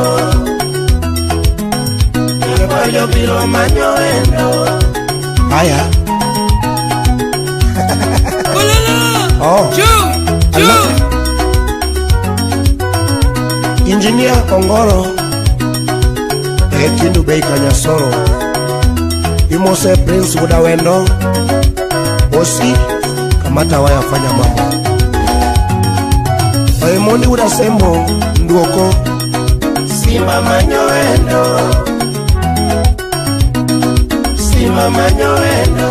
Nyakwar bilo manyoendo. Haya. Oh. Engineer Ongoro Ekindu Bei Kanyasoro Imose Prince Udawendo Osi kamata waya fanya mambo. Oimondi Udasembo Nduoko. Simba manyoendo. Simba manyoendo.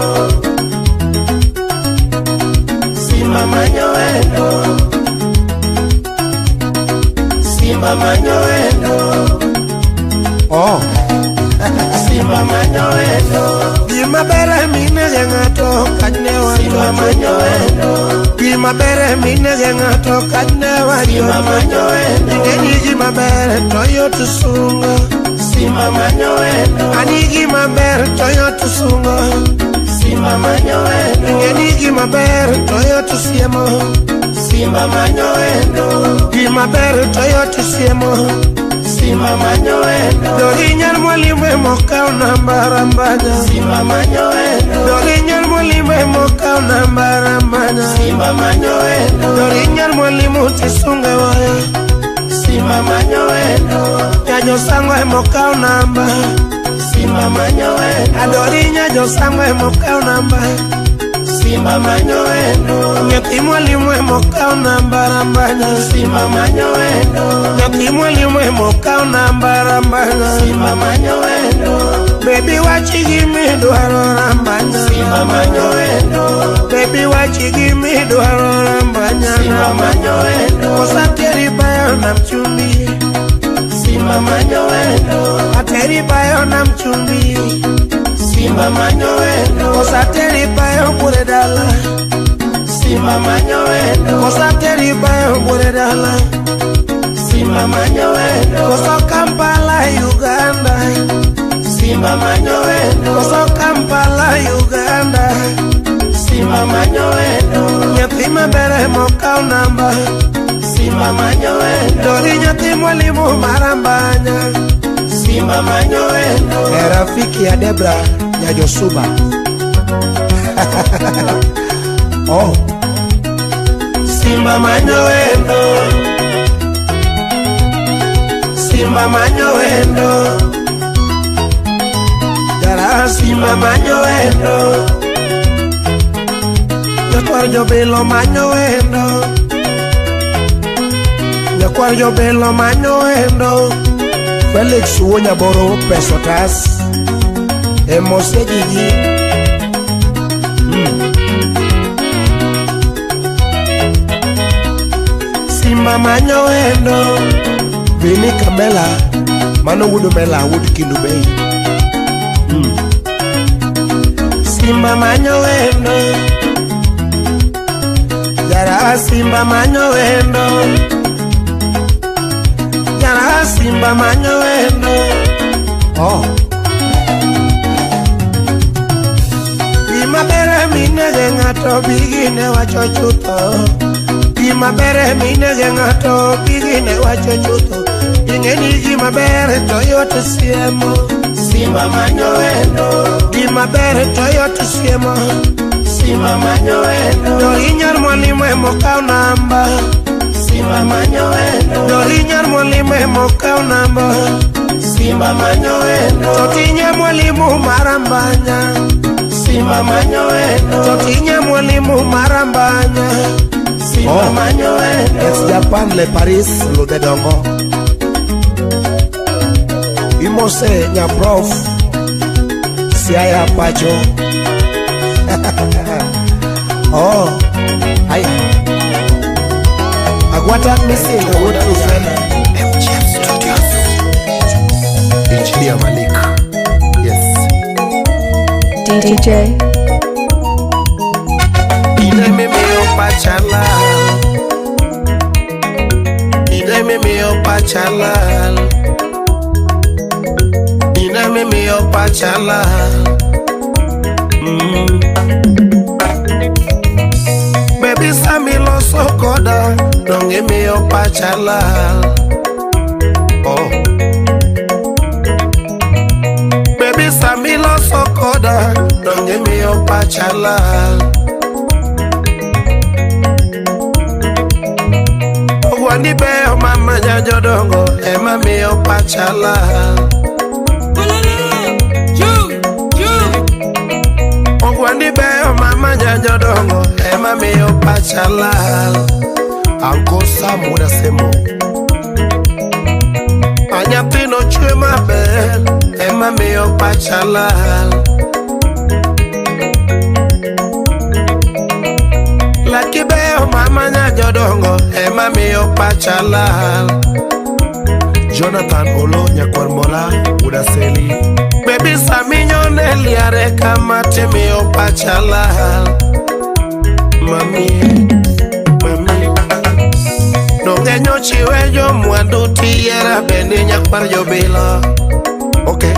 Simba manyoendo. Simba manyoendo. Oh. Simba manyoendo. Gima ber minege ng'ato kajne wacho. Simba manyoendo. Gima ber minege ng'ato kajne wacho. Simba manyoendo. Ingeni gima ber to yot sungo. Simba manyoendo. Ani gima ber to yot sungo. Simba manyoendo. Ingeni gima ber to yot siemo. Simba manyoendo. Gima ber to yot siemo. Simba manyoendo. Dori nyar mwalimu emokaw namba rambanya. Simba manyoendo. Dori nyar mwalimu emokaw namba rambanya. Simba manyoendo. Dori nyar mwalimu tisunga waya. Simba manyoendo. Nyajosango emokaw namba. Simba manyo wendo. Adori Nyajosango emokaw namba. Simba manyo wendo. Nyathi mwalimu emokaw namba rambanya. Simba manyo wendo. Nyathi mwalimu emokaw namba rambanya. Simba manyo wendo. Baby wachi gimidwaro rambanya. Simba manyo wendo. Baby wachi gimidwaro rambanya. Simba manyo wendo. Kosateri bayo na mchumbi. Simba manyo wendo. Ateri bayo na mchumbi. Simba manyo wendo. Kosateri bayo bure dala. Simba manyo wendo. Kosateri bayo bure dala. Simba manyo wendo. Koso Kampala Uganda. Simba manyo wendo. Koso Kampala Uganda. Simba manyo wendo. Nyathi maber emokaw namba. Simba manyo wendo. Dori nyathi mwalimu marambanya. Simba manyo wendo. E rafiki ya Debra Nyajosuba. Oh. Simba manyo wendo. Simba manyo wendo. Jara Simba manyo wendo. Nyakwar jobilo manyo wendo. Nyakwar jobilo manyo wendo. Felix wuo Nyaboro pesotas. Emose jiji. Simba manyo wendo. Vini Kamela mano wuod Mela wuod Kindu Bay. Simba manyo wendo. Jara Simba manyo wendo. Jara Simba manyo wendo. Oh. Gima ber minege ng'ato bigine wacho chutho. Gima ber minege ng'ato bigine wacho chutho. Ing'e ni gima ber to yot siemo. Simba manyo wendo. Gima ber to yot siemo. Simba manyo wendo. Dori nyar mwalimu emokaw namba. Simba manyo wendo. Dori nyar mwalimu emokaw namba. Simba manyo wendo. Totinye mwalimu marambanya. Simba manyo wendo. Totinye mwalimu marambanya. Simba manyo wendo. Ex Japan le Paris ludhe dongo. Imose nyaprof Siaya pacho. Oh, haya. Agwata missing wuod Ufena. MGM Studios. Engineer Malik. Yes. DJ. Ine mimiyo pachalal. Ine mimiyo pachalal. Ine mimiyo pachalal. Baby sami loso koda donge miyo pachalal. Oh. Baby sami loso koda donge miyo pachalal. Ogwandi beyo mama nyajodongo ema miyo pachalal. Ogwandi beyo mama nyajodongo ema miyo pachalal. Anko Sam wuod Semo. Anyathino chwe maber ema miyo pachalal. Laki beyo mama nyajodongo ema miyo pachalal. Jonathan Olo nyakwar Mola wuod Aseli. Baby sami nyone liare kama timiyo pachalal. Mami, mami. Donge nyochiwe jomwandu tiyiera bende nyakwar jobilo. Okay.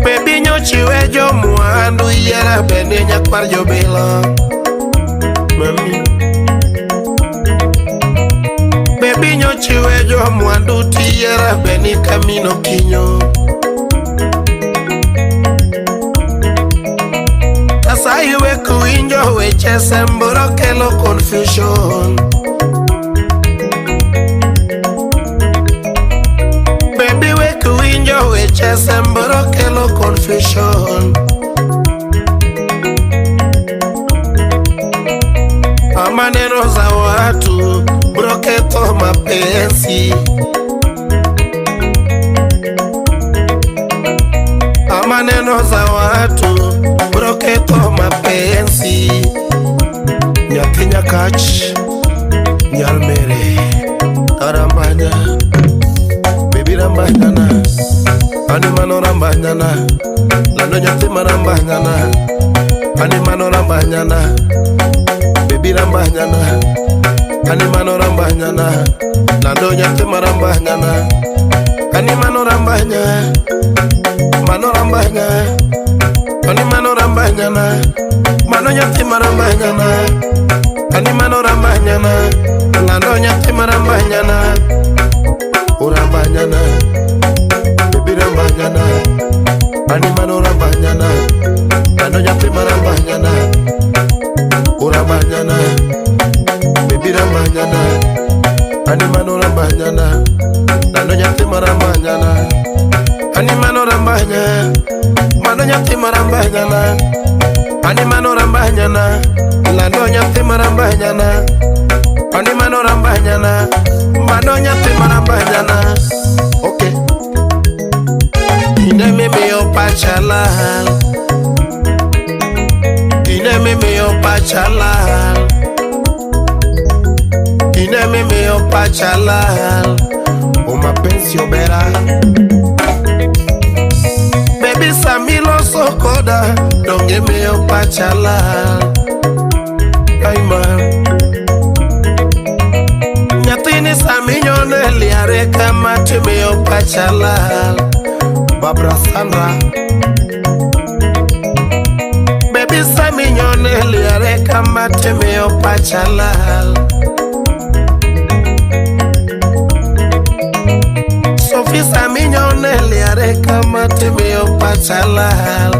Baby nyochiwe jomwandu yiera bende nyakwar jobilo. Mami. Baby nyochiwe jomwandu tiyiera bende kamino kinyo. Asayi wek winjo weche semboro kelo confusion. weche sembro kelo confusion. Maneno za watu broketho mapenzi. Maneno za watu broketho mapenzi. Nyathi nyakach nyar mere arambanya baby rambanyana ani mano rambanyana lando nyathi marambanyana ani mano rambanyana baby rambanyana ani mano rambanyana lando nyathi marambanyana ani mano rambanya mano rambanya ani mano rambanyana mano nyathi marambanyana ani mano rambanyana lando nyathi marambanyana urambanyana baby rambanyana ani mano rambanyana lando nyathi marambanyana urambanyana baby rambanyana ani mano rambanyana lando nyathi marambanyana ani mano rambanya mano nyathi marambanyana ani mano rambanyana lando nyathi marambanyana ani mano rambanyana mano nyathi marambanyana. Okay, ine mimiyo pacha lal, ine mimiyo pacha lal, ine mimiyo pacha lal. O mapenzi obera baby samilo sokoda donge miyo pacha lal. Aima nyathini saminyone liare kama timiyo pacha lal. Babra Sandra baby saminyone liare kama timiyo pacha lal. Sophie saminyone liare kama timiyo pacha lal.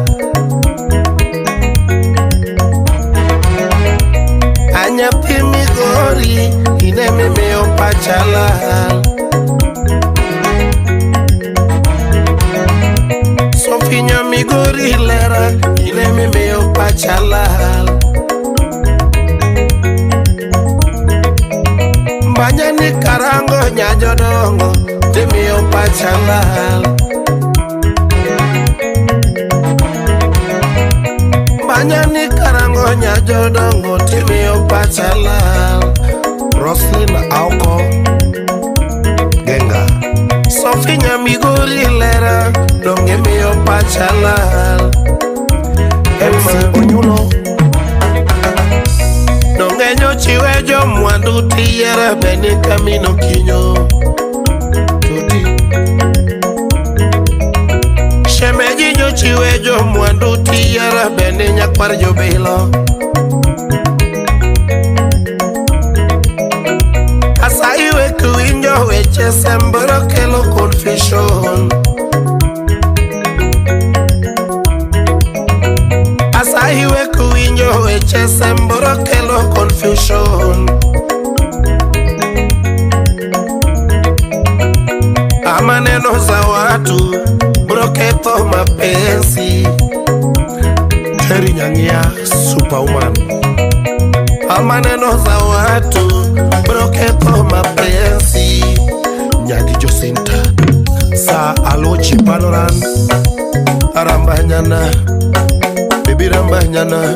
Anyathi migori ine mimiyo pacha lal. Sophie nyamigori lera ine mimiyo pacha lal. Mbanya ni karango nyajodongo timiyo pacha lal. Mbanya ni karango nyajodongo timiyo pacha lal. Roslyn Aoko Genga Sophie nyamigori lera donge miyo pacha lal. MC Onyulo donge nyochiwe jomwandu tiyiero bende kamino kinyo toti. Shemeji nyochiwe jomwandu tiyiero bende nyakwar jobilo. Asayi wek winjo weche sembro kelo confusion. Asayi wek winjo weche sembro kelo confusion. Amaneno za watu broketho mapenzi. Terry Nyangia Superwoman. Amaneno za watu broketho mapenzi. Nyagi Josinta Sa Alochi Panoran Arambanyana baby rambanyana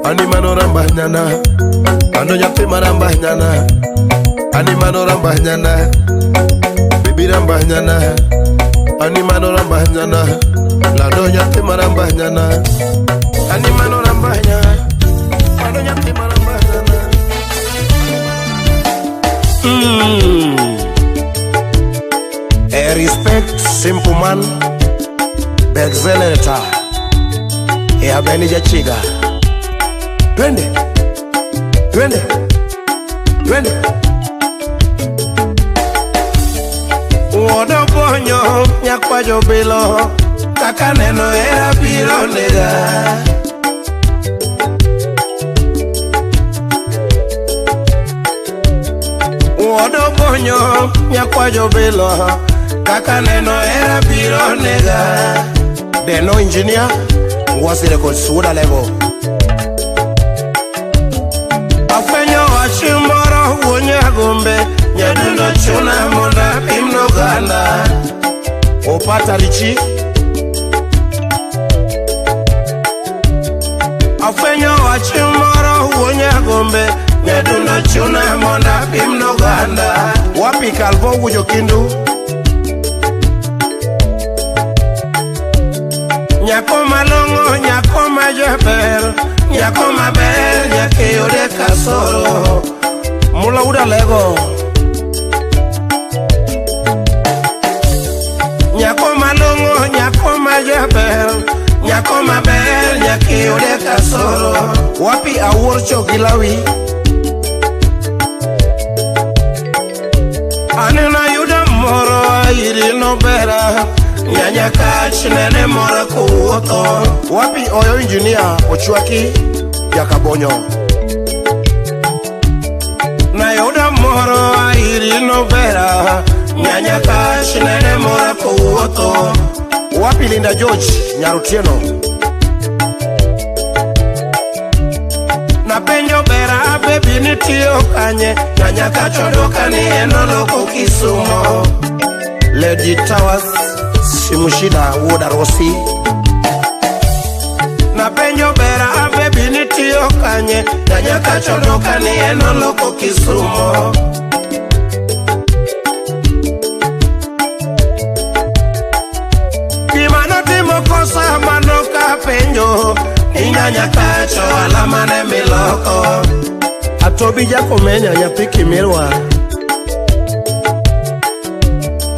ani mano rambanyana ano nyathi marambanyana ani mano rambanyana baby rambanyana ani mano rambanyana lando nyathi marambanyana ani mano rambanya ano nyathi marambanyana. A respect simple man Bexelerator ya Beni Jachiga. Twende twende twende. Wuodo bonyo nyakwa jobilo kaka neno era biro nega. Wuodo bonyo nyakwa jobilo Kaka neno hera biro nega. Deno engineer Ngwasi Records wuod Alego. Afwenyo wach moro wuo Nyagombe. Nyadundo chuna mondo apim noganda. Opata Richi. Afwenyo wach moro wuo Nyagombe. Nyadundo chuna mondo apim noganda. Wapi Kalvo wujo Kindu. Nyako malong'o, nyako majaber, nyako maber, nyaka iyude kasoro. Mula wuod Alego. Nyako malong'o, nyako majaber, nyako maber, nyaka iyude kasoro. Wapi Awuor Chogilawi. Aneno ayudo moro airi nobera. Nyanya kach nene mora kowuotho. Wapi Oyo engineer Ochwaki Jakabonyo. Nayudo moro airi nobera. Nyanya kach nene mora kowuotho. Wapi Linda George Nyarutieno. Napenjo bera bebi nitiyo kanye. Nyanya kach oduoka ni en oloko Kisumo. Lady Towers Simushida wuod Arosi. Napenjo bera bebi nitiyo kanye. Nyanya kach oduoka ni en oloko Kisumo. Gima notimo kosa mano kapenjo. Ni nyanya kach ohala mane miloko. Atobi Jakomenya nyathi Kimirwa.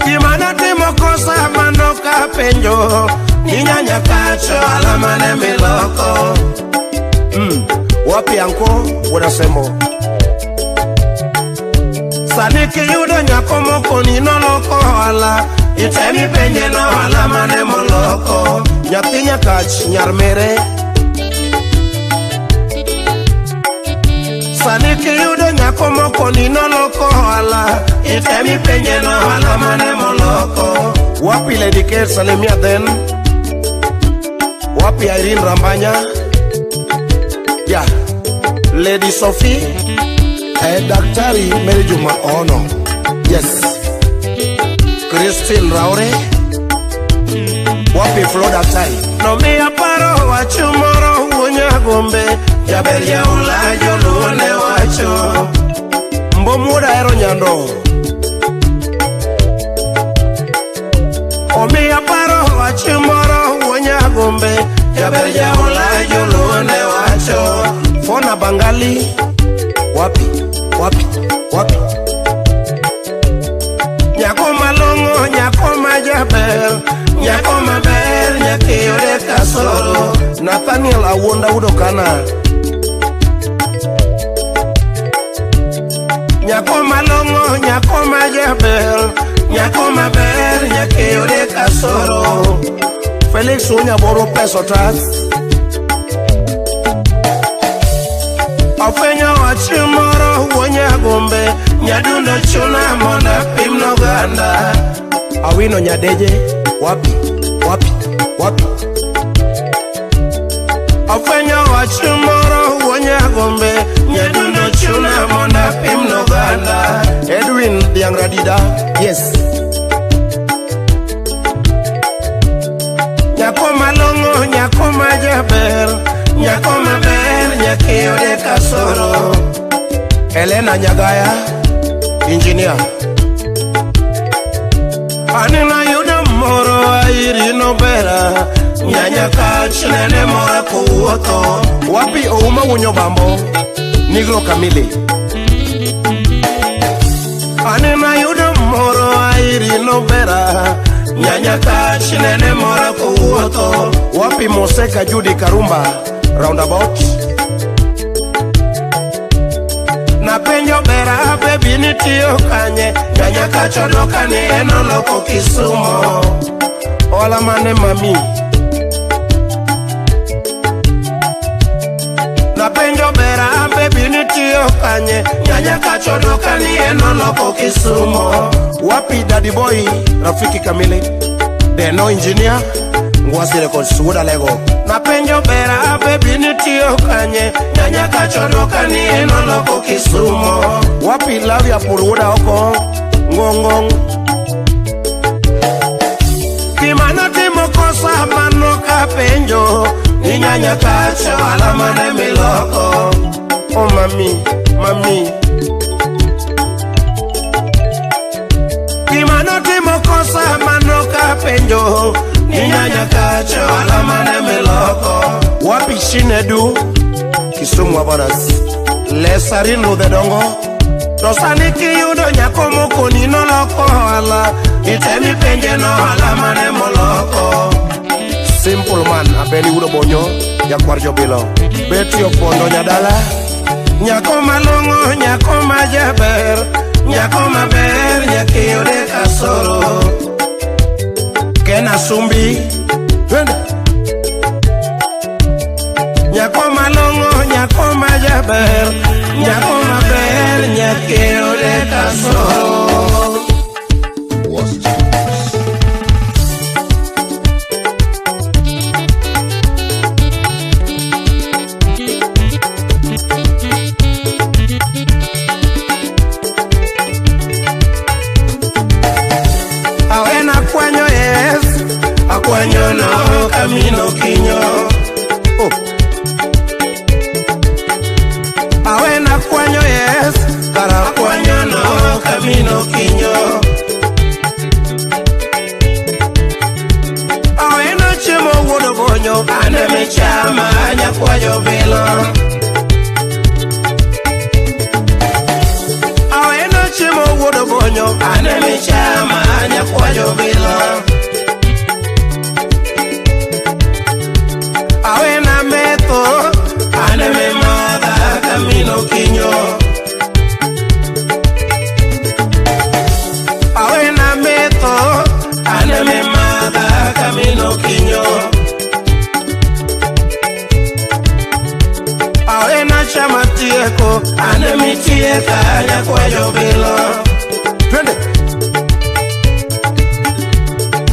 Gima notimo kosa mano kapenjo. Ni nyanya kach ohala mane miloko. Wapi anko wuod Asembo. Sani kiyudo nyako mokoni noloko ohala. Itemi penje no ohala mane moloko. Nyathi Nyakach nyar mere. Sani kiyudo nyako mokoni noloko ohala. Itemi penje no ohala mane moloko. Wapi Lady K salimia then. Wapi Irene Rambanya. Yeah. Lady Sophie. Daktari Mary Juma Ono. Yes. Christine Raore. Wapi Flo Daktari. Nomiya paro wach moro wuo Nyagombe. Jaber jaula joluo ne wacho. Mbom wuod Ahero Nyando. Omiya paro wach moro wuo Nyagombe. Jaber jaula joluo ne wacho. Fona Bangali. Wapi, wapi, wapi. Nyako malong'o, nyako majaber, nyako maber, nyaka iyude kasoro. Nathaniel Awuonda wuod Okana. Nyako malong'o, nyako majaber, nyako maber, nyaka iyude kasoro. Felix Unyaboro peso tas. Afwenyo wach moro wuo Nyagombe. Nyadundo chuna mondo apim noganda. Awino Nyadeje. Wapi, wapi, wapi. Afwenyo wach moro wuo Nyagombe. Nyadundo chuna mondo apim noganda. Edwin Dhiang' Radida. Yes. Nyako malong'o, nyako majaber, nyako maber, nyaka iyude kasoro. Elena Nyagaya, engineer. Aneno ayudo moro airi nobera. Nyanya kach nene mora kowuotho. Wapi Ouma Wunyo Bambo, Nigro Kamili. Aneno ayudo moro airi nobera. Nyanya kach nene mora kowuotho. Wapi Moseka Judy Karumba, roundabout. Napenjo bera bebi nitiyo kanye. Nyanya kach oduoka ni en oloko Kisumo. Ohala mane mami. Napenjo bera bebi nitiyo nitiyo kanye nyanya kachodoka ni en oloko Kisumo. Wapi Daddy Boy, Rafiki Kamili, Deno Engineer, Ngwasi Records, Wuda Lego. Napenjo bera bebi nitiyo kanye nyanya kachodoka ni en oloko Kisumo. Wapi Lavi Apur, Wuda Oko, Ngong Ngong. Gima notimo kosa mano kapenjo ni nyanya kacho alama ne miloko. Oh mami, mami. Gima notimo kosa mano kapenjo ni nyanya kacho alama ne miloko. Wapi Shinedu, Kisumu Aboras, Lesarin Ludhedongo. To sani kiyudo nyako mokoni noloko ohala, itemi penje no ohala mane moloko. Simple man, Abeni Wudo Bonyo, Jakwar Jobilo, Betty Opondo Nyadala. Nyako malong'o, nyako majaber, nyako maber, nyakiyude kasoro. Ken Asumbi, twende. Nyako malong'o, nyako majaber, nyako maber, nyakiyude kasoro. Awena kwanyo yes, akwanyo no kamino kinyo. Oh. Awena kwanyo yes, kara kwanyo no kamino kinyo. Awena chiemo wuodo bonyo, ane michama nyakwayo bilo. Awena chiemo wuodo bonyo, ane michama nyakwayo bilo. Awena metho, ane mimadha kamino kinyo. Awena metho, ane mimadha kamino kinyo. Awena chama tieko, ane mitieka nyakwayo bilo. Twende.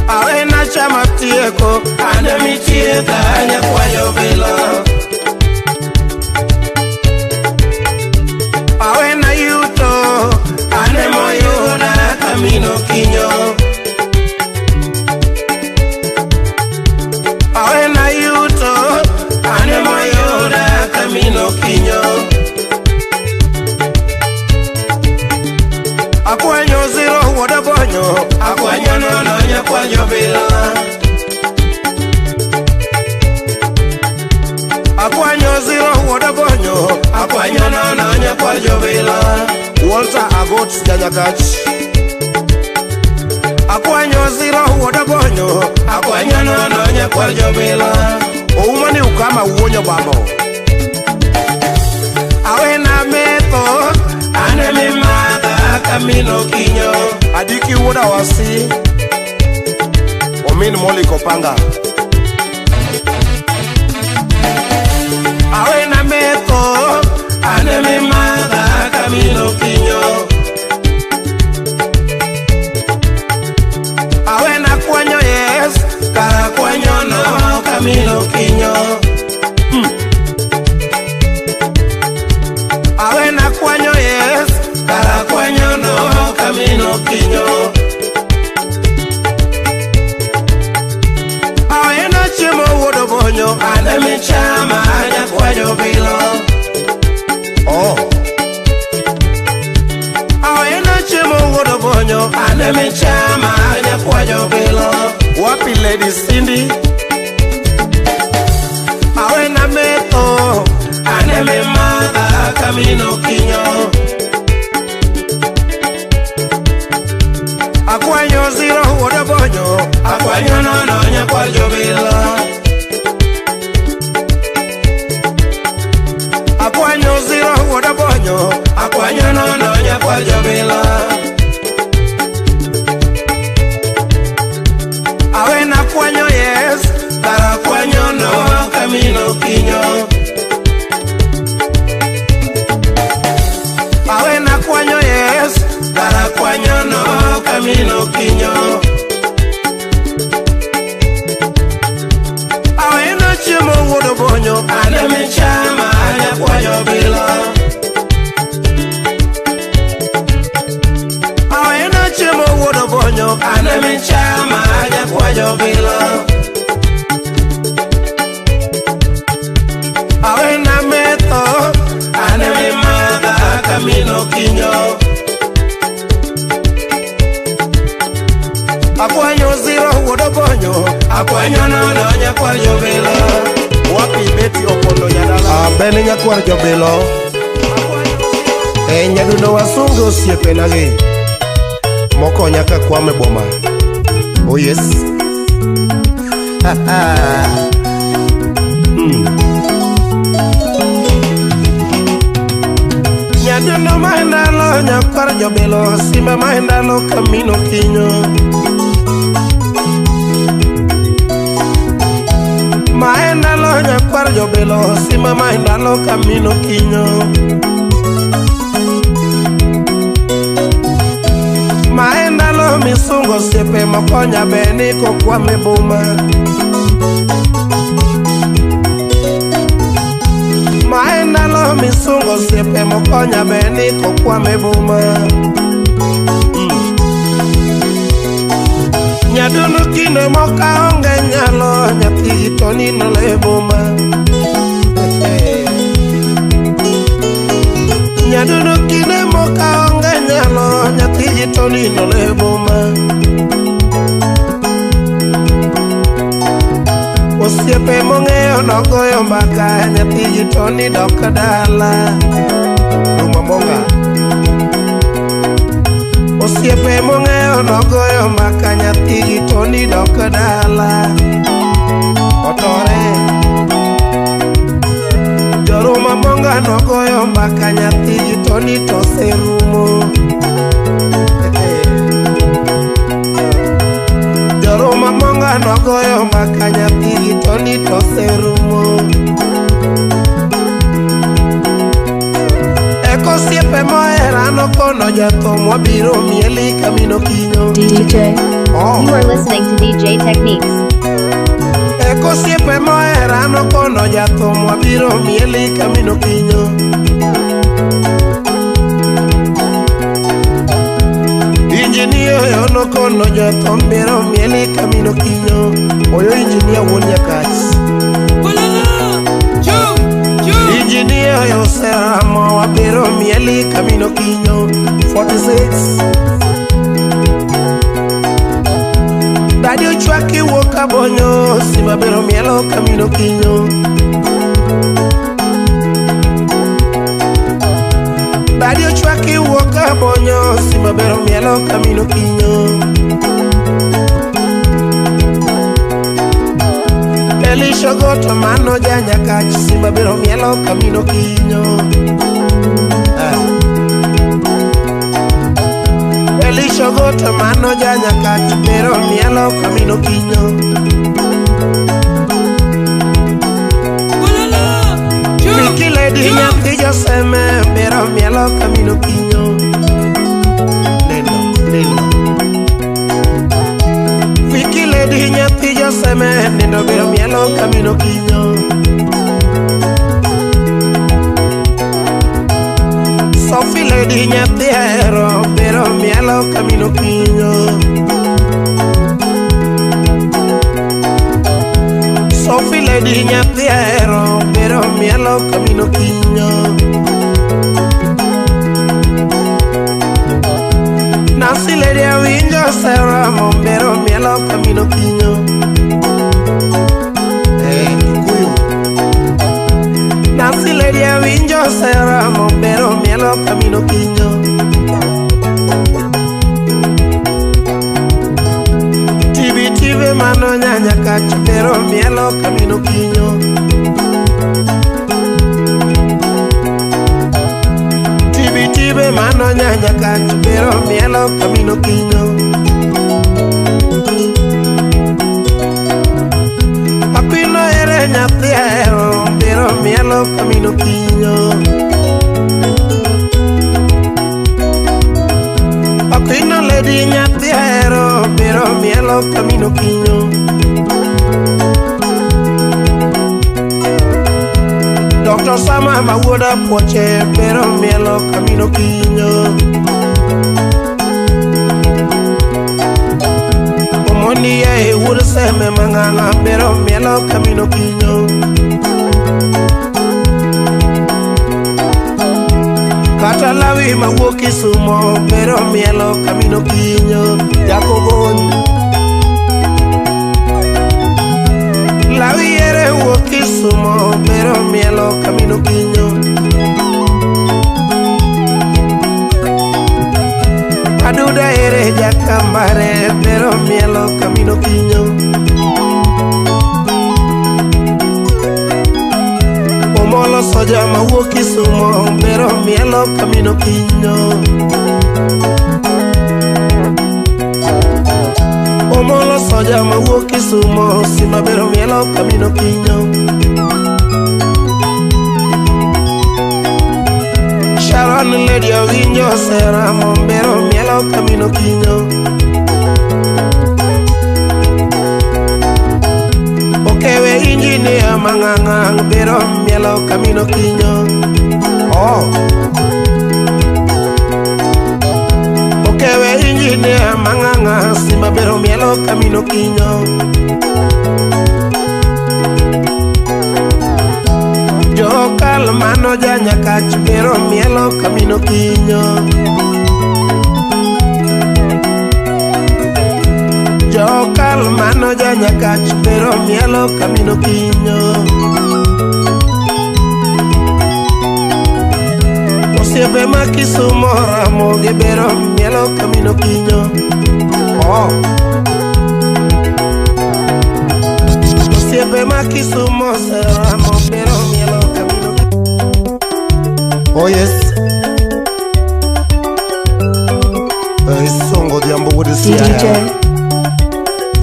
Awena chama tieko, ane mitieka nyakwayo bilo. Awena yuto, ane moyuda kamino kinyo. Awena yuto, ane moyuda kamino kinyo. Akwanyo zero wuoda bonyo, akwanyo nono nyakwanyo bilo. Akwanyo zero wuoda bonyo, akwanyo nono nyakwanyo bilo. Walter Agot Janyakach. Akwanyo zero wuoda bonyo, akwanyo nono nyakwanyo bilo. Ouma ni ukama wuonyo bambo. Awena metho, ane mimadha kamino kinyo. Adiki wuoda wasi, Omin Moli Kopanga. Awena metho, ane mimadha kamino kinyo. Awena kwanyo yes, kara kwanyo no kamino kinyo. Awena kwanyo yes, kara kwanyo no kamino kinyo. Awena chiemo wuodo bonyo, ane michama nyakwayo bilo. Oh. Awena chiemo wuodo bonyo, ane michama nyakwayo bilo. Wapi Lady Cindy. Awena metho, ane mimadha kamino kinyo. Akwanyo zero wuoda bonyo, akwanyo nono nyakwayo bilo. Akwanyo zero wuoda bonyo, akwanyo nono nyakwayo bilo. Awena kwanyo yes, kara kwanyo no kamino kinyo. kamino kinyo. Awena chiemo wuod Obonyo, ane michama nyakwar jobilo. Awena chiemo wuod Obonyo, ane michama nyakwar jobilo. Awena metho, ane mimadha kamino kinyo. Akwanyo ziro wuod Obonyo, akwanyo nono nyakwar jobilo. Wapi Beti Opondo nyadala. Abene nyakwar jobilo. E nyadundo wasungu osiepenagi mokonya ka kwame boma. Oh yes. Nyadundo maendalo nyakwar jobilo, simba maendalo kamino kinyo. Maendalo nyakwar jobilo, simba maendalo kamino kinyo. Maendalo misungo osiepe mokonya beni kokwame boma. Maendalo misungo osiepe mokonya beni kokwame boma. Nyadundo kinde moka onge nyalo, nyathi to nino e boma. Nyadundo kinde moka onge nyalo, nyathi to nino e boma. Osiepe mong'eyo nogoyo mbaka, nyathi to ni dok dala. Ruma monga. Osiepe mong'eyo nogoyo mbaka, nyathi to ni dok dala. Otore. Joruma monga nogoyo mbaka, nyathi to ni to serumo. Joruma monga nogoyo mbaka, nyathi to ni to serumo. Eko osiepe mohera nokono jathum wabiro mieli kamino kinyo. DJ. Oh. You are listening to DJ Techniques. Eko osiepe mohera nokono jathum wabiro mieli kamino kinyo. Injinia oyo nokono jathum biro mieli kamino kinyo. Oyo injinia wuon Nyakach. Injinia oyo oseramo wabiro mieli kamino kinyo. 46. Dadi ochwaki wuok Abonyo, simba biro mielo kamino kinyo. Dadi ochwaki wuok Abonyo, simba biro mielo kamino kinyo. Elisha Goto mano ja Nyakach, simba biro mielo kamino kinyo. Elisha Goto mano ja Nyakach, biro mielo kamino kinyo. Vicky Lady nyathi Joseme, biro mielo kamino kinyo. Neno, neno. Vicky Lady nyathi Joseme, nindo biro mielo kamino kinyo. Sophie Lady nyathi Ahero, biro mielo kamino kinyo. Sophie Lady nyathi Ahero, biro mielo kamino kinyo. Nancy Lady awinjo seramo, biro mielo kamino kinyo. Kikuyu. Nancy Lady awinjo seramo, biro mielo kamino kinyo. Tibi tibe mano nyanya kach, biro mielo kamino kinyo. Tibi tibe mano nyanya kach, biro mielo kamino kinyo. Apino ere nyathi ahero, biro mielo kamino kinyo. Aquino Fredi nyathi ahero biro mielo kamino kinyo. Dr. Sama mawuoda puoche biro mielo kamino kinyo. Omoni ye wuod seme mang'ang'a biro mielo kamino kinyo. Kata lawi mawuok Kisumo biro mielo kamino kinyo. Jakogony lawi ere wuok Kisumo biro mielo kamino kinyo. Aduda ere jakambare biro mielo kamino kinyo. Omolo soja mawuok Kisumo biro mielo kamino kinyo. Omolo soja mawuok Kisumo sima biro mielo kamino kinyo. Sharon Lady Owinjo Seramo biro mielo kamino kinyo. Okewe injinia mang'ang'a biro mielo kamino kinyo. Oh. Okewe injinia mang'ang'a simba biro mielo kamino kinyo. Jokal mano janyakach biro mielo kamino kinyo. Jokal mano janyakach biro mielo kamino kinyo. Osiepe ma Kisumo Ramogi biro mielo kamino kinyo. Oh. Osiepe ma Kisumo Seramo biro mielo kamino kinyo. Oh yes. Isongo Odhiambo wuod DJ. Siaya.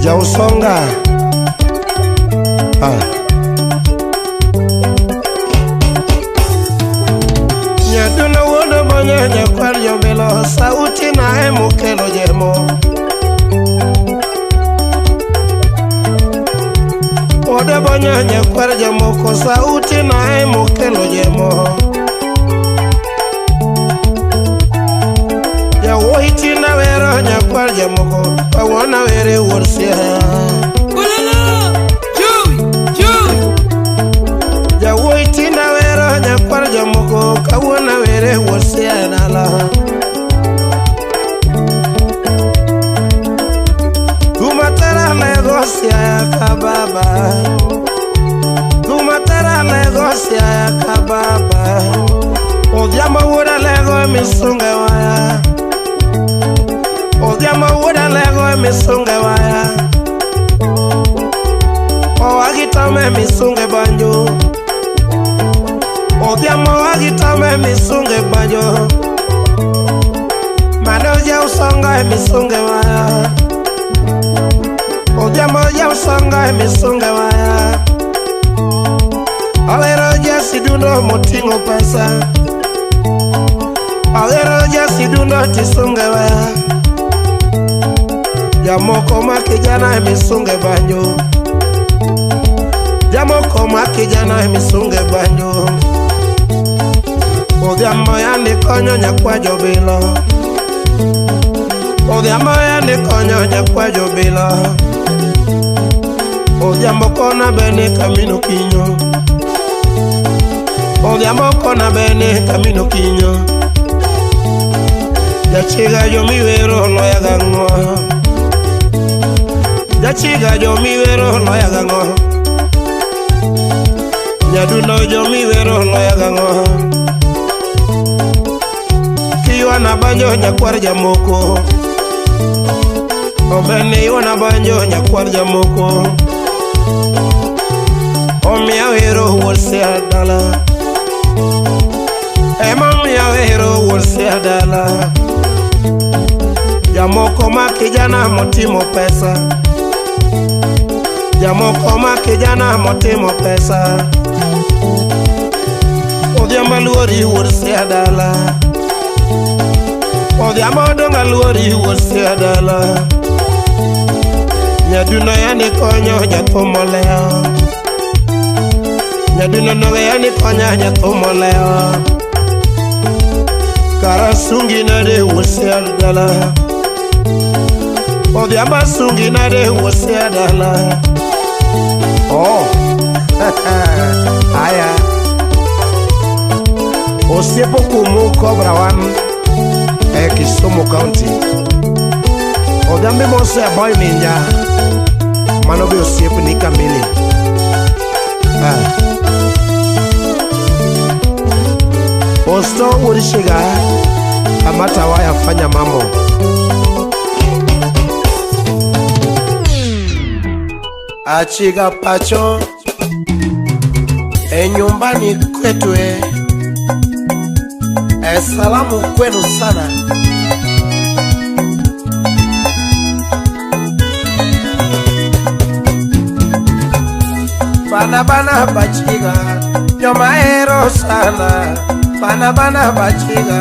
Jausonga. Ah. Nyaduno wuod Obonyo nyakwar jobilo sauti na emokelo jemo. Wuod Obonyo nyakwar jomoko sauti na emokelo jemo. Jawuoyi tinda wero nyakwar jomoko kawuono were wuod Siaya. Jawuoyi tinda wero nyakwar jomoko kawuono were wuod Siaya dala. Tumatera lego Siaya ka baba. Tumatera lego Siaya ka baba. Odhiambo wuod Alego misunge waya. Odhiambo wuod Alego misunge waya. Owagi tome misunge banjo. Odhiambo owagi tome misunge banjo. Mano jausonga misunge waya. Odhiambo jausonga misunge waya. Awero jasidundo moting'o pesa. Awero jasidundo tisunge waya. Jamoko ma kijana misunge banjo. Jamoko ma kijana misunge banjo. Odhiambo yandi konyo nyakwa jobilo. Odhiambo yandi konyo nyakwa jobilo. Odhiambo kona bene kamino kinyo. Odhiambo kona bene kamino kinyo. Jachiga jomiwero loya gang'o. Jachiga jomiwero loya gang'o. Nyadundo jomiwero loya gang'o. Kiywana banjo nyakwar jamoko. Obene ywana banjo nyakwar jamoko. Omiya wero wuod Siaya dala. Ema omiya wero wuod Siaya dala. Jamoko ma kijana motimo pesa. Jamoko ma kijana motimo pesa. Odhiambo luori wuod Siaya dala. Odhiambo donga luori wuosia dala. Nyaduno yani konyo nyathum oleo. Nyaduno noge yani konya nyathum oleo. Karasungi nade wuosia dala. Odhiambo asungi nade wuosia dala. Oh. Aya. Osiepo kumu Cobra One e Kisumu County. Odhiambo mose boy ninja. Mano be osiepni kamili. Ah. Osto wurishiga amata waya fanya mambo. Achiga pacho e nyumbani kwetu e salamu kwenu sana. Bana bana bachiga jomaero sana. Bana bana bachiga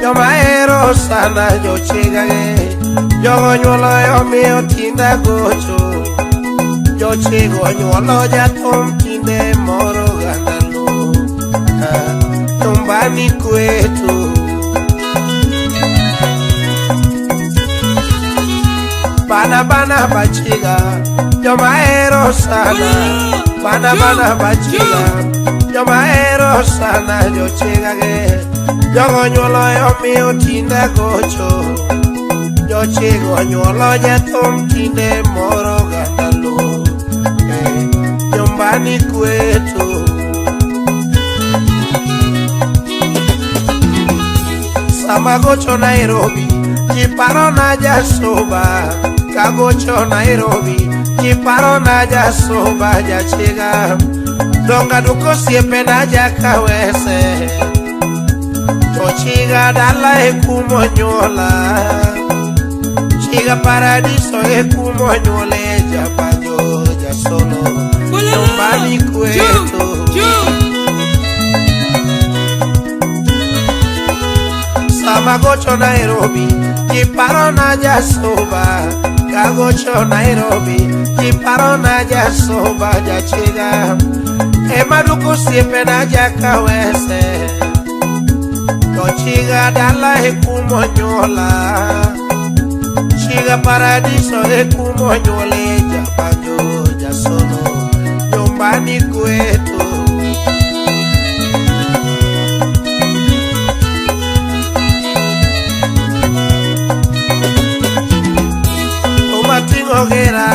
jomaero sana jochiga ge jogonyuolo omiyo tinda gocho. Jochigo nyuolo jathum kinde moro gandalo nyumbani kwetu. Bana bana bachiga jomaero sana. Bana bana bachiga jomaero sana jochiga ge jogonyuolo omiyo tinda gocho. Jochigo nyuolo jathum kinde moro gandalo nyumbani kwetu. Sama gocho Nairobi jiparo na jasoba. Kagocho Nairobi jiparo na jasoba jachiga. Donga duko siepe na jakawese. Tochiga dala e kumonyola. Chiga paradiso e kumonyole jabanjo jasolo nyumbani kwetu. Sama gocho Nairobi jiparo na jasoba. Kagocho Nairobi jiparo na jasoba jachiga. Emaduko siepe na jakawese. Tochiga dala e kumonyola. Chiga paradiso e kumonyole jabanjo jasolo nyumbani kwetu. Umatingo gera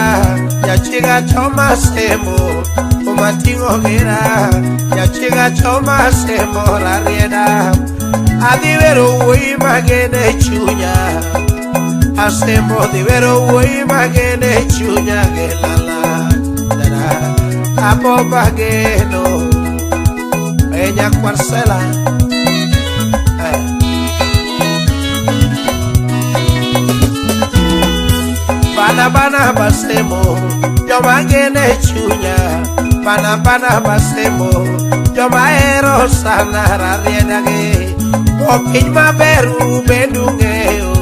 jachiga choma semo. Umatingo gera jachiga choma semo rarieda. Adivero wuoyi magene chunya. Asembo divero wuoyi magene chunya gelala dara. Abo bageno enya kwarsela. Bana bana basemo jomagene chunya. Bana bana basemo jomaero sana rarieda ge. Opiny maber ubedu ng'eyo.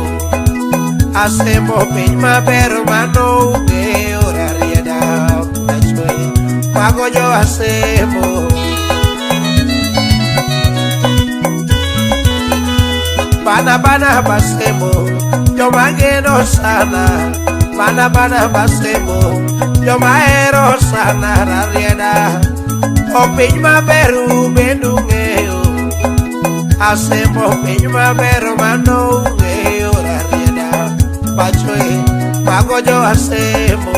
Asembo piny maber mano ung'eyo rarieda achwe mago jo asembo. Bana bana basemo jomageno sana. Bana bana basemo jomahero sana rarieda. Opiny maber ubedu ng'eyo. Asembo piny maber mano ung'eyo rarieda pacho e mago jo asembo.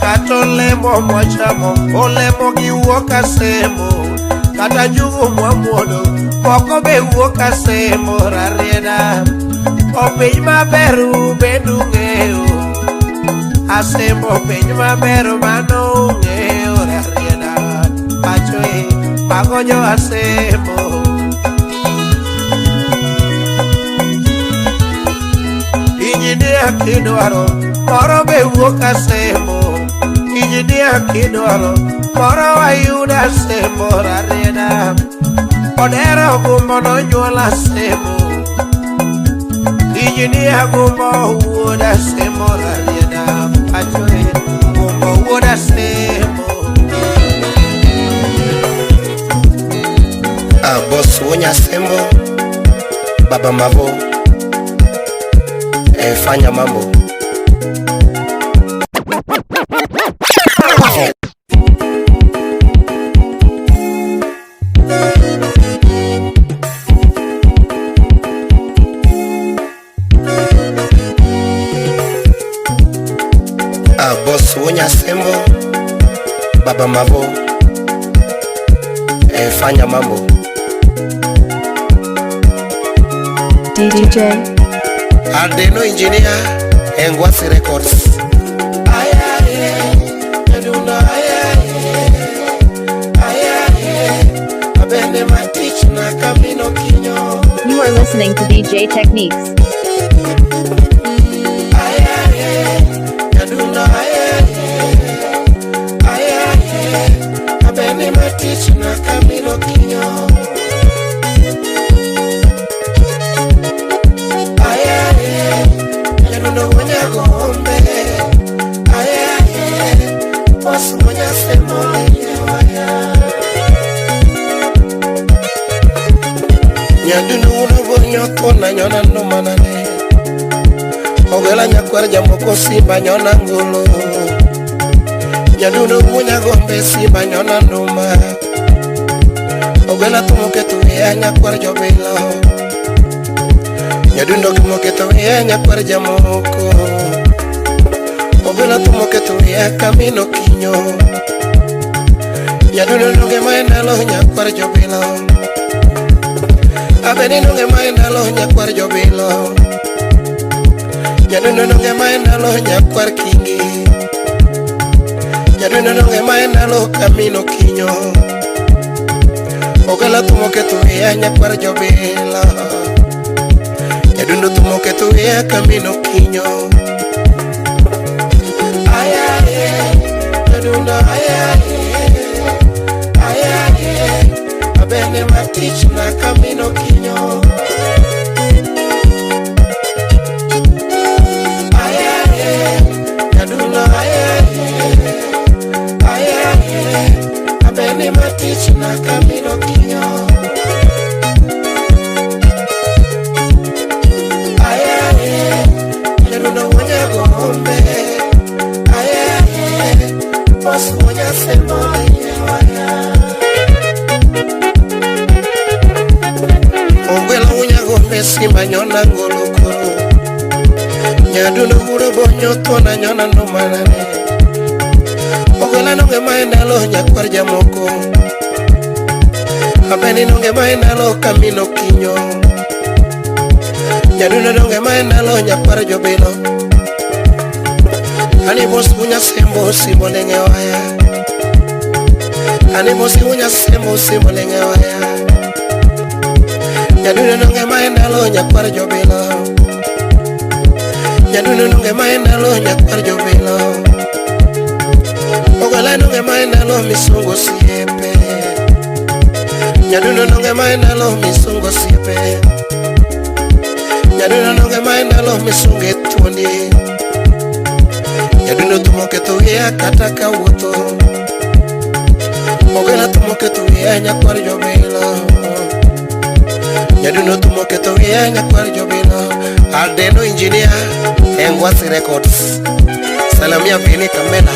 Kata olemo mwachamo olemo gi wuok asembo. Kata njugu mwamuodo moko be wuok asembo rarieda. Opiny maber ubedu ng'eyo. Asembo piny maber mano ung'eyo rarieda pacho e mago jo asembo. Injinia kidwaro moro be wuok asembo. Injinia kidwaro moro wayudo asembo rarieda. Odero gumbo nonyuola Semo. Injinia gumbo wuod Asemo rarieda pacho e gumbo wuod Asemo. Ah, boss Wonya Sembo, Baba Mavo, fanya mambo. Ah, boss Wonya Sembo, Baba Mavo, fanya mambo. DJ Adeno Engineer, Engwasi Records. Ayaye, Nyadundo ayaye, ayaye, abende matich na kamino kinyo. You are listening to DJ Techniques. Ayaye, Nyadundo ayaye, ayaye, abende matich na kamino kinyo. Ayaye, Nyadundo wonyagombe, ayaye, boss wonyasemo waya. Nyadundo wuno bonyo tuona nyona no manane. Ogela nyakwar jamoko simba nyona ngolo. Nyadundo wunya gombe simba nyona nduma. Ogela tumoke tuya nyakwar jobilo. Nyadundo kimoke tuya nyakwar jamoko. Ogela tumoke tuya kamino kinyo. Nyadundo nonge maendalo nyakwar jobilo. Abeni nonge maendalo nyakwar jobilo. Nyadundo nonge maendalo nyakwar kingi. Nyadundo nonge maendalo kamino kinyo. Ogela tumoke tuya nyakwar jobilo. Nyadundo tumoke tuya kamino kinyo. Ayaye, Nyadundo ayaye, ayaye, abende matich na kamino kinyo. Ayaye, Nyadundo ayaye, ayaye, abende matich na kamino kinyo. Ayaye, Nyadundo wonyagombe, ayaye, boss wonyasemo waya. Ogwela wunya gombe simba nyona ngolo koro. Nyadundo wudo bonyo tuona nyona no manane. Ogwela nonge maendalo nyakwar jamoko. Abeni nonge maendalo kamino kinyo. Nyadundo nonge maendalo nyakwar jobilo. Ani boss wunya sembo simbo lenge waya. Ani boss wunya sembo simbo lenge waya. Nyadundo nonge maendalo nyakwar jobilo. Nyadundo nonge maendalo nyakwar jobilo. Ogwela nonge maendalo misungo siepe. Nyadundo nonge maendalo misungo siepe. Nyadundo nonge maendalo misunge tuondi. Nyadundo tumoke tuya kata kawuotho. Ogwela tumoke tuya nyakwar jobilo. Nyadundo tumoke tuya nyakwar jobilo. Adeno Engineer, Engwasi Records. Salamia Pini Kamela.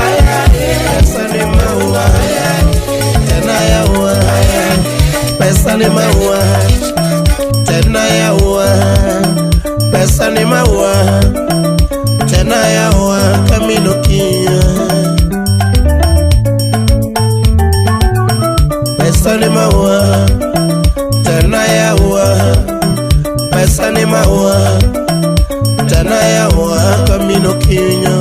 Ayaye, pesa ni maua, tena yaua, pesa ni maua, tena yaua, pesa ni maua, tena yaua, kamino kinyo. Pesa ni maua, tena yaua, pesa ni maua, tena yaua, kamino kinyo.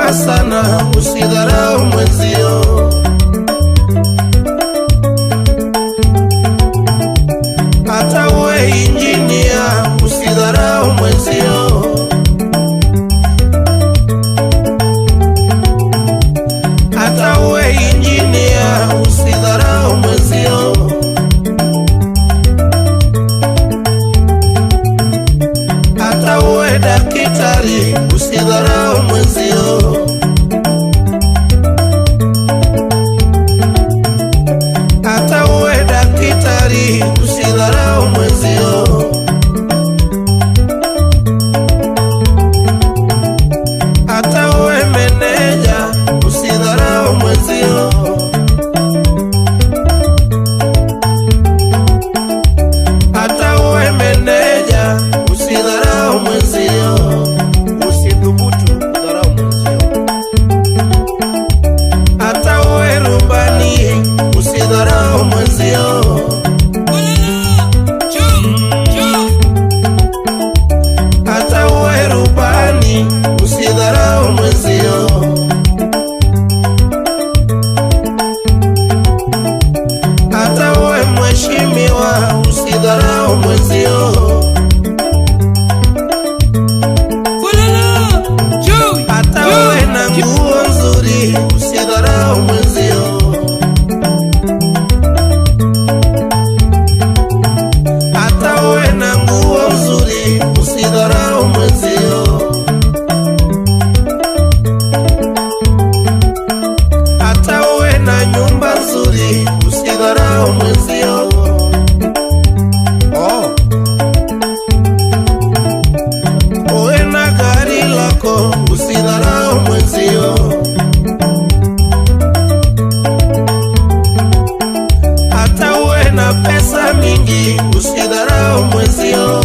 umesoma sana, usidharau mwenzio. Hata uwe injinia, usidharau mwenzio. Hata uwe injinia, usidharau mwenzio. Hata uwe daktari, usidharau mwenzio. Hata uwe daktari, usidharau mwenzio. Hata uwe meneja, usidharau mwenzio. Hata uwe meneja, usidharau mwenzio. Usidhubutu kudharau mwenzio. Hata uwe rubani, usidharau mwenzio. Hata uwe rubani, usidharau mwenzio. Hata uwe mheshimiwa, usidharau mwenzio. Hata uwe na nguo nzuri, usidharau mwenzio. Hata uwe na nguo nzuri, usidharau mwenzio. Hata uwe na nyumba nzuri, usidharau mwenzio. Oh. Uwe na gari lako, usidharau mwenzio. Hata uwe na pesa mingi, usidharau mwenzio.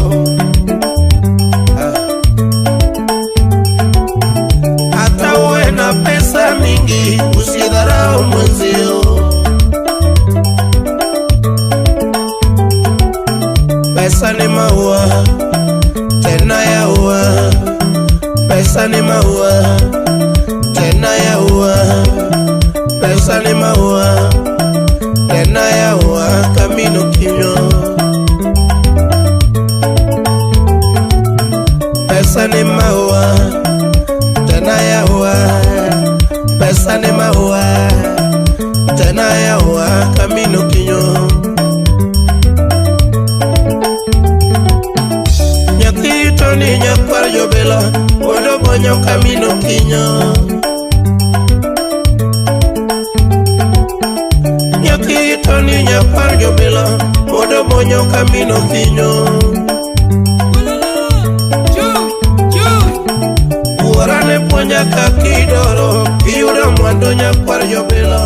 Hata uwe na pesa mingi, usidharau mwenzio. Pesa ni maua, tena yaua. Pesa ni maua, tena yaua. Pesa ni maua, tena yaua. Kamino kinyo. Pesa ni maua, tena yaua. Pesa ni maua, tena yaua. Kamino kinyo. Nyathi to ni nyakwar jobela, wuod Obonyo kamino kinyo. Nyathi to ni nyakwar jobela, wuod Obonyo kamino kinyo. Wuora ne puonja kaka idoro, iyudo mwandu nyakwar jobela.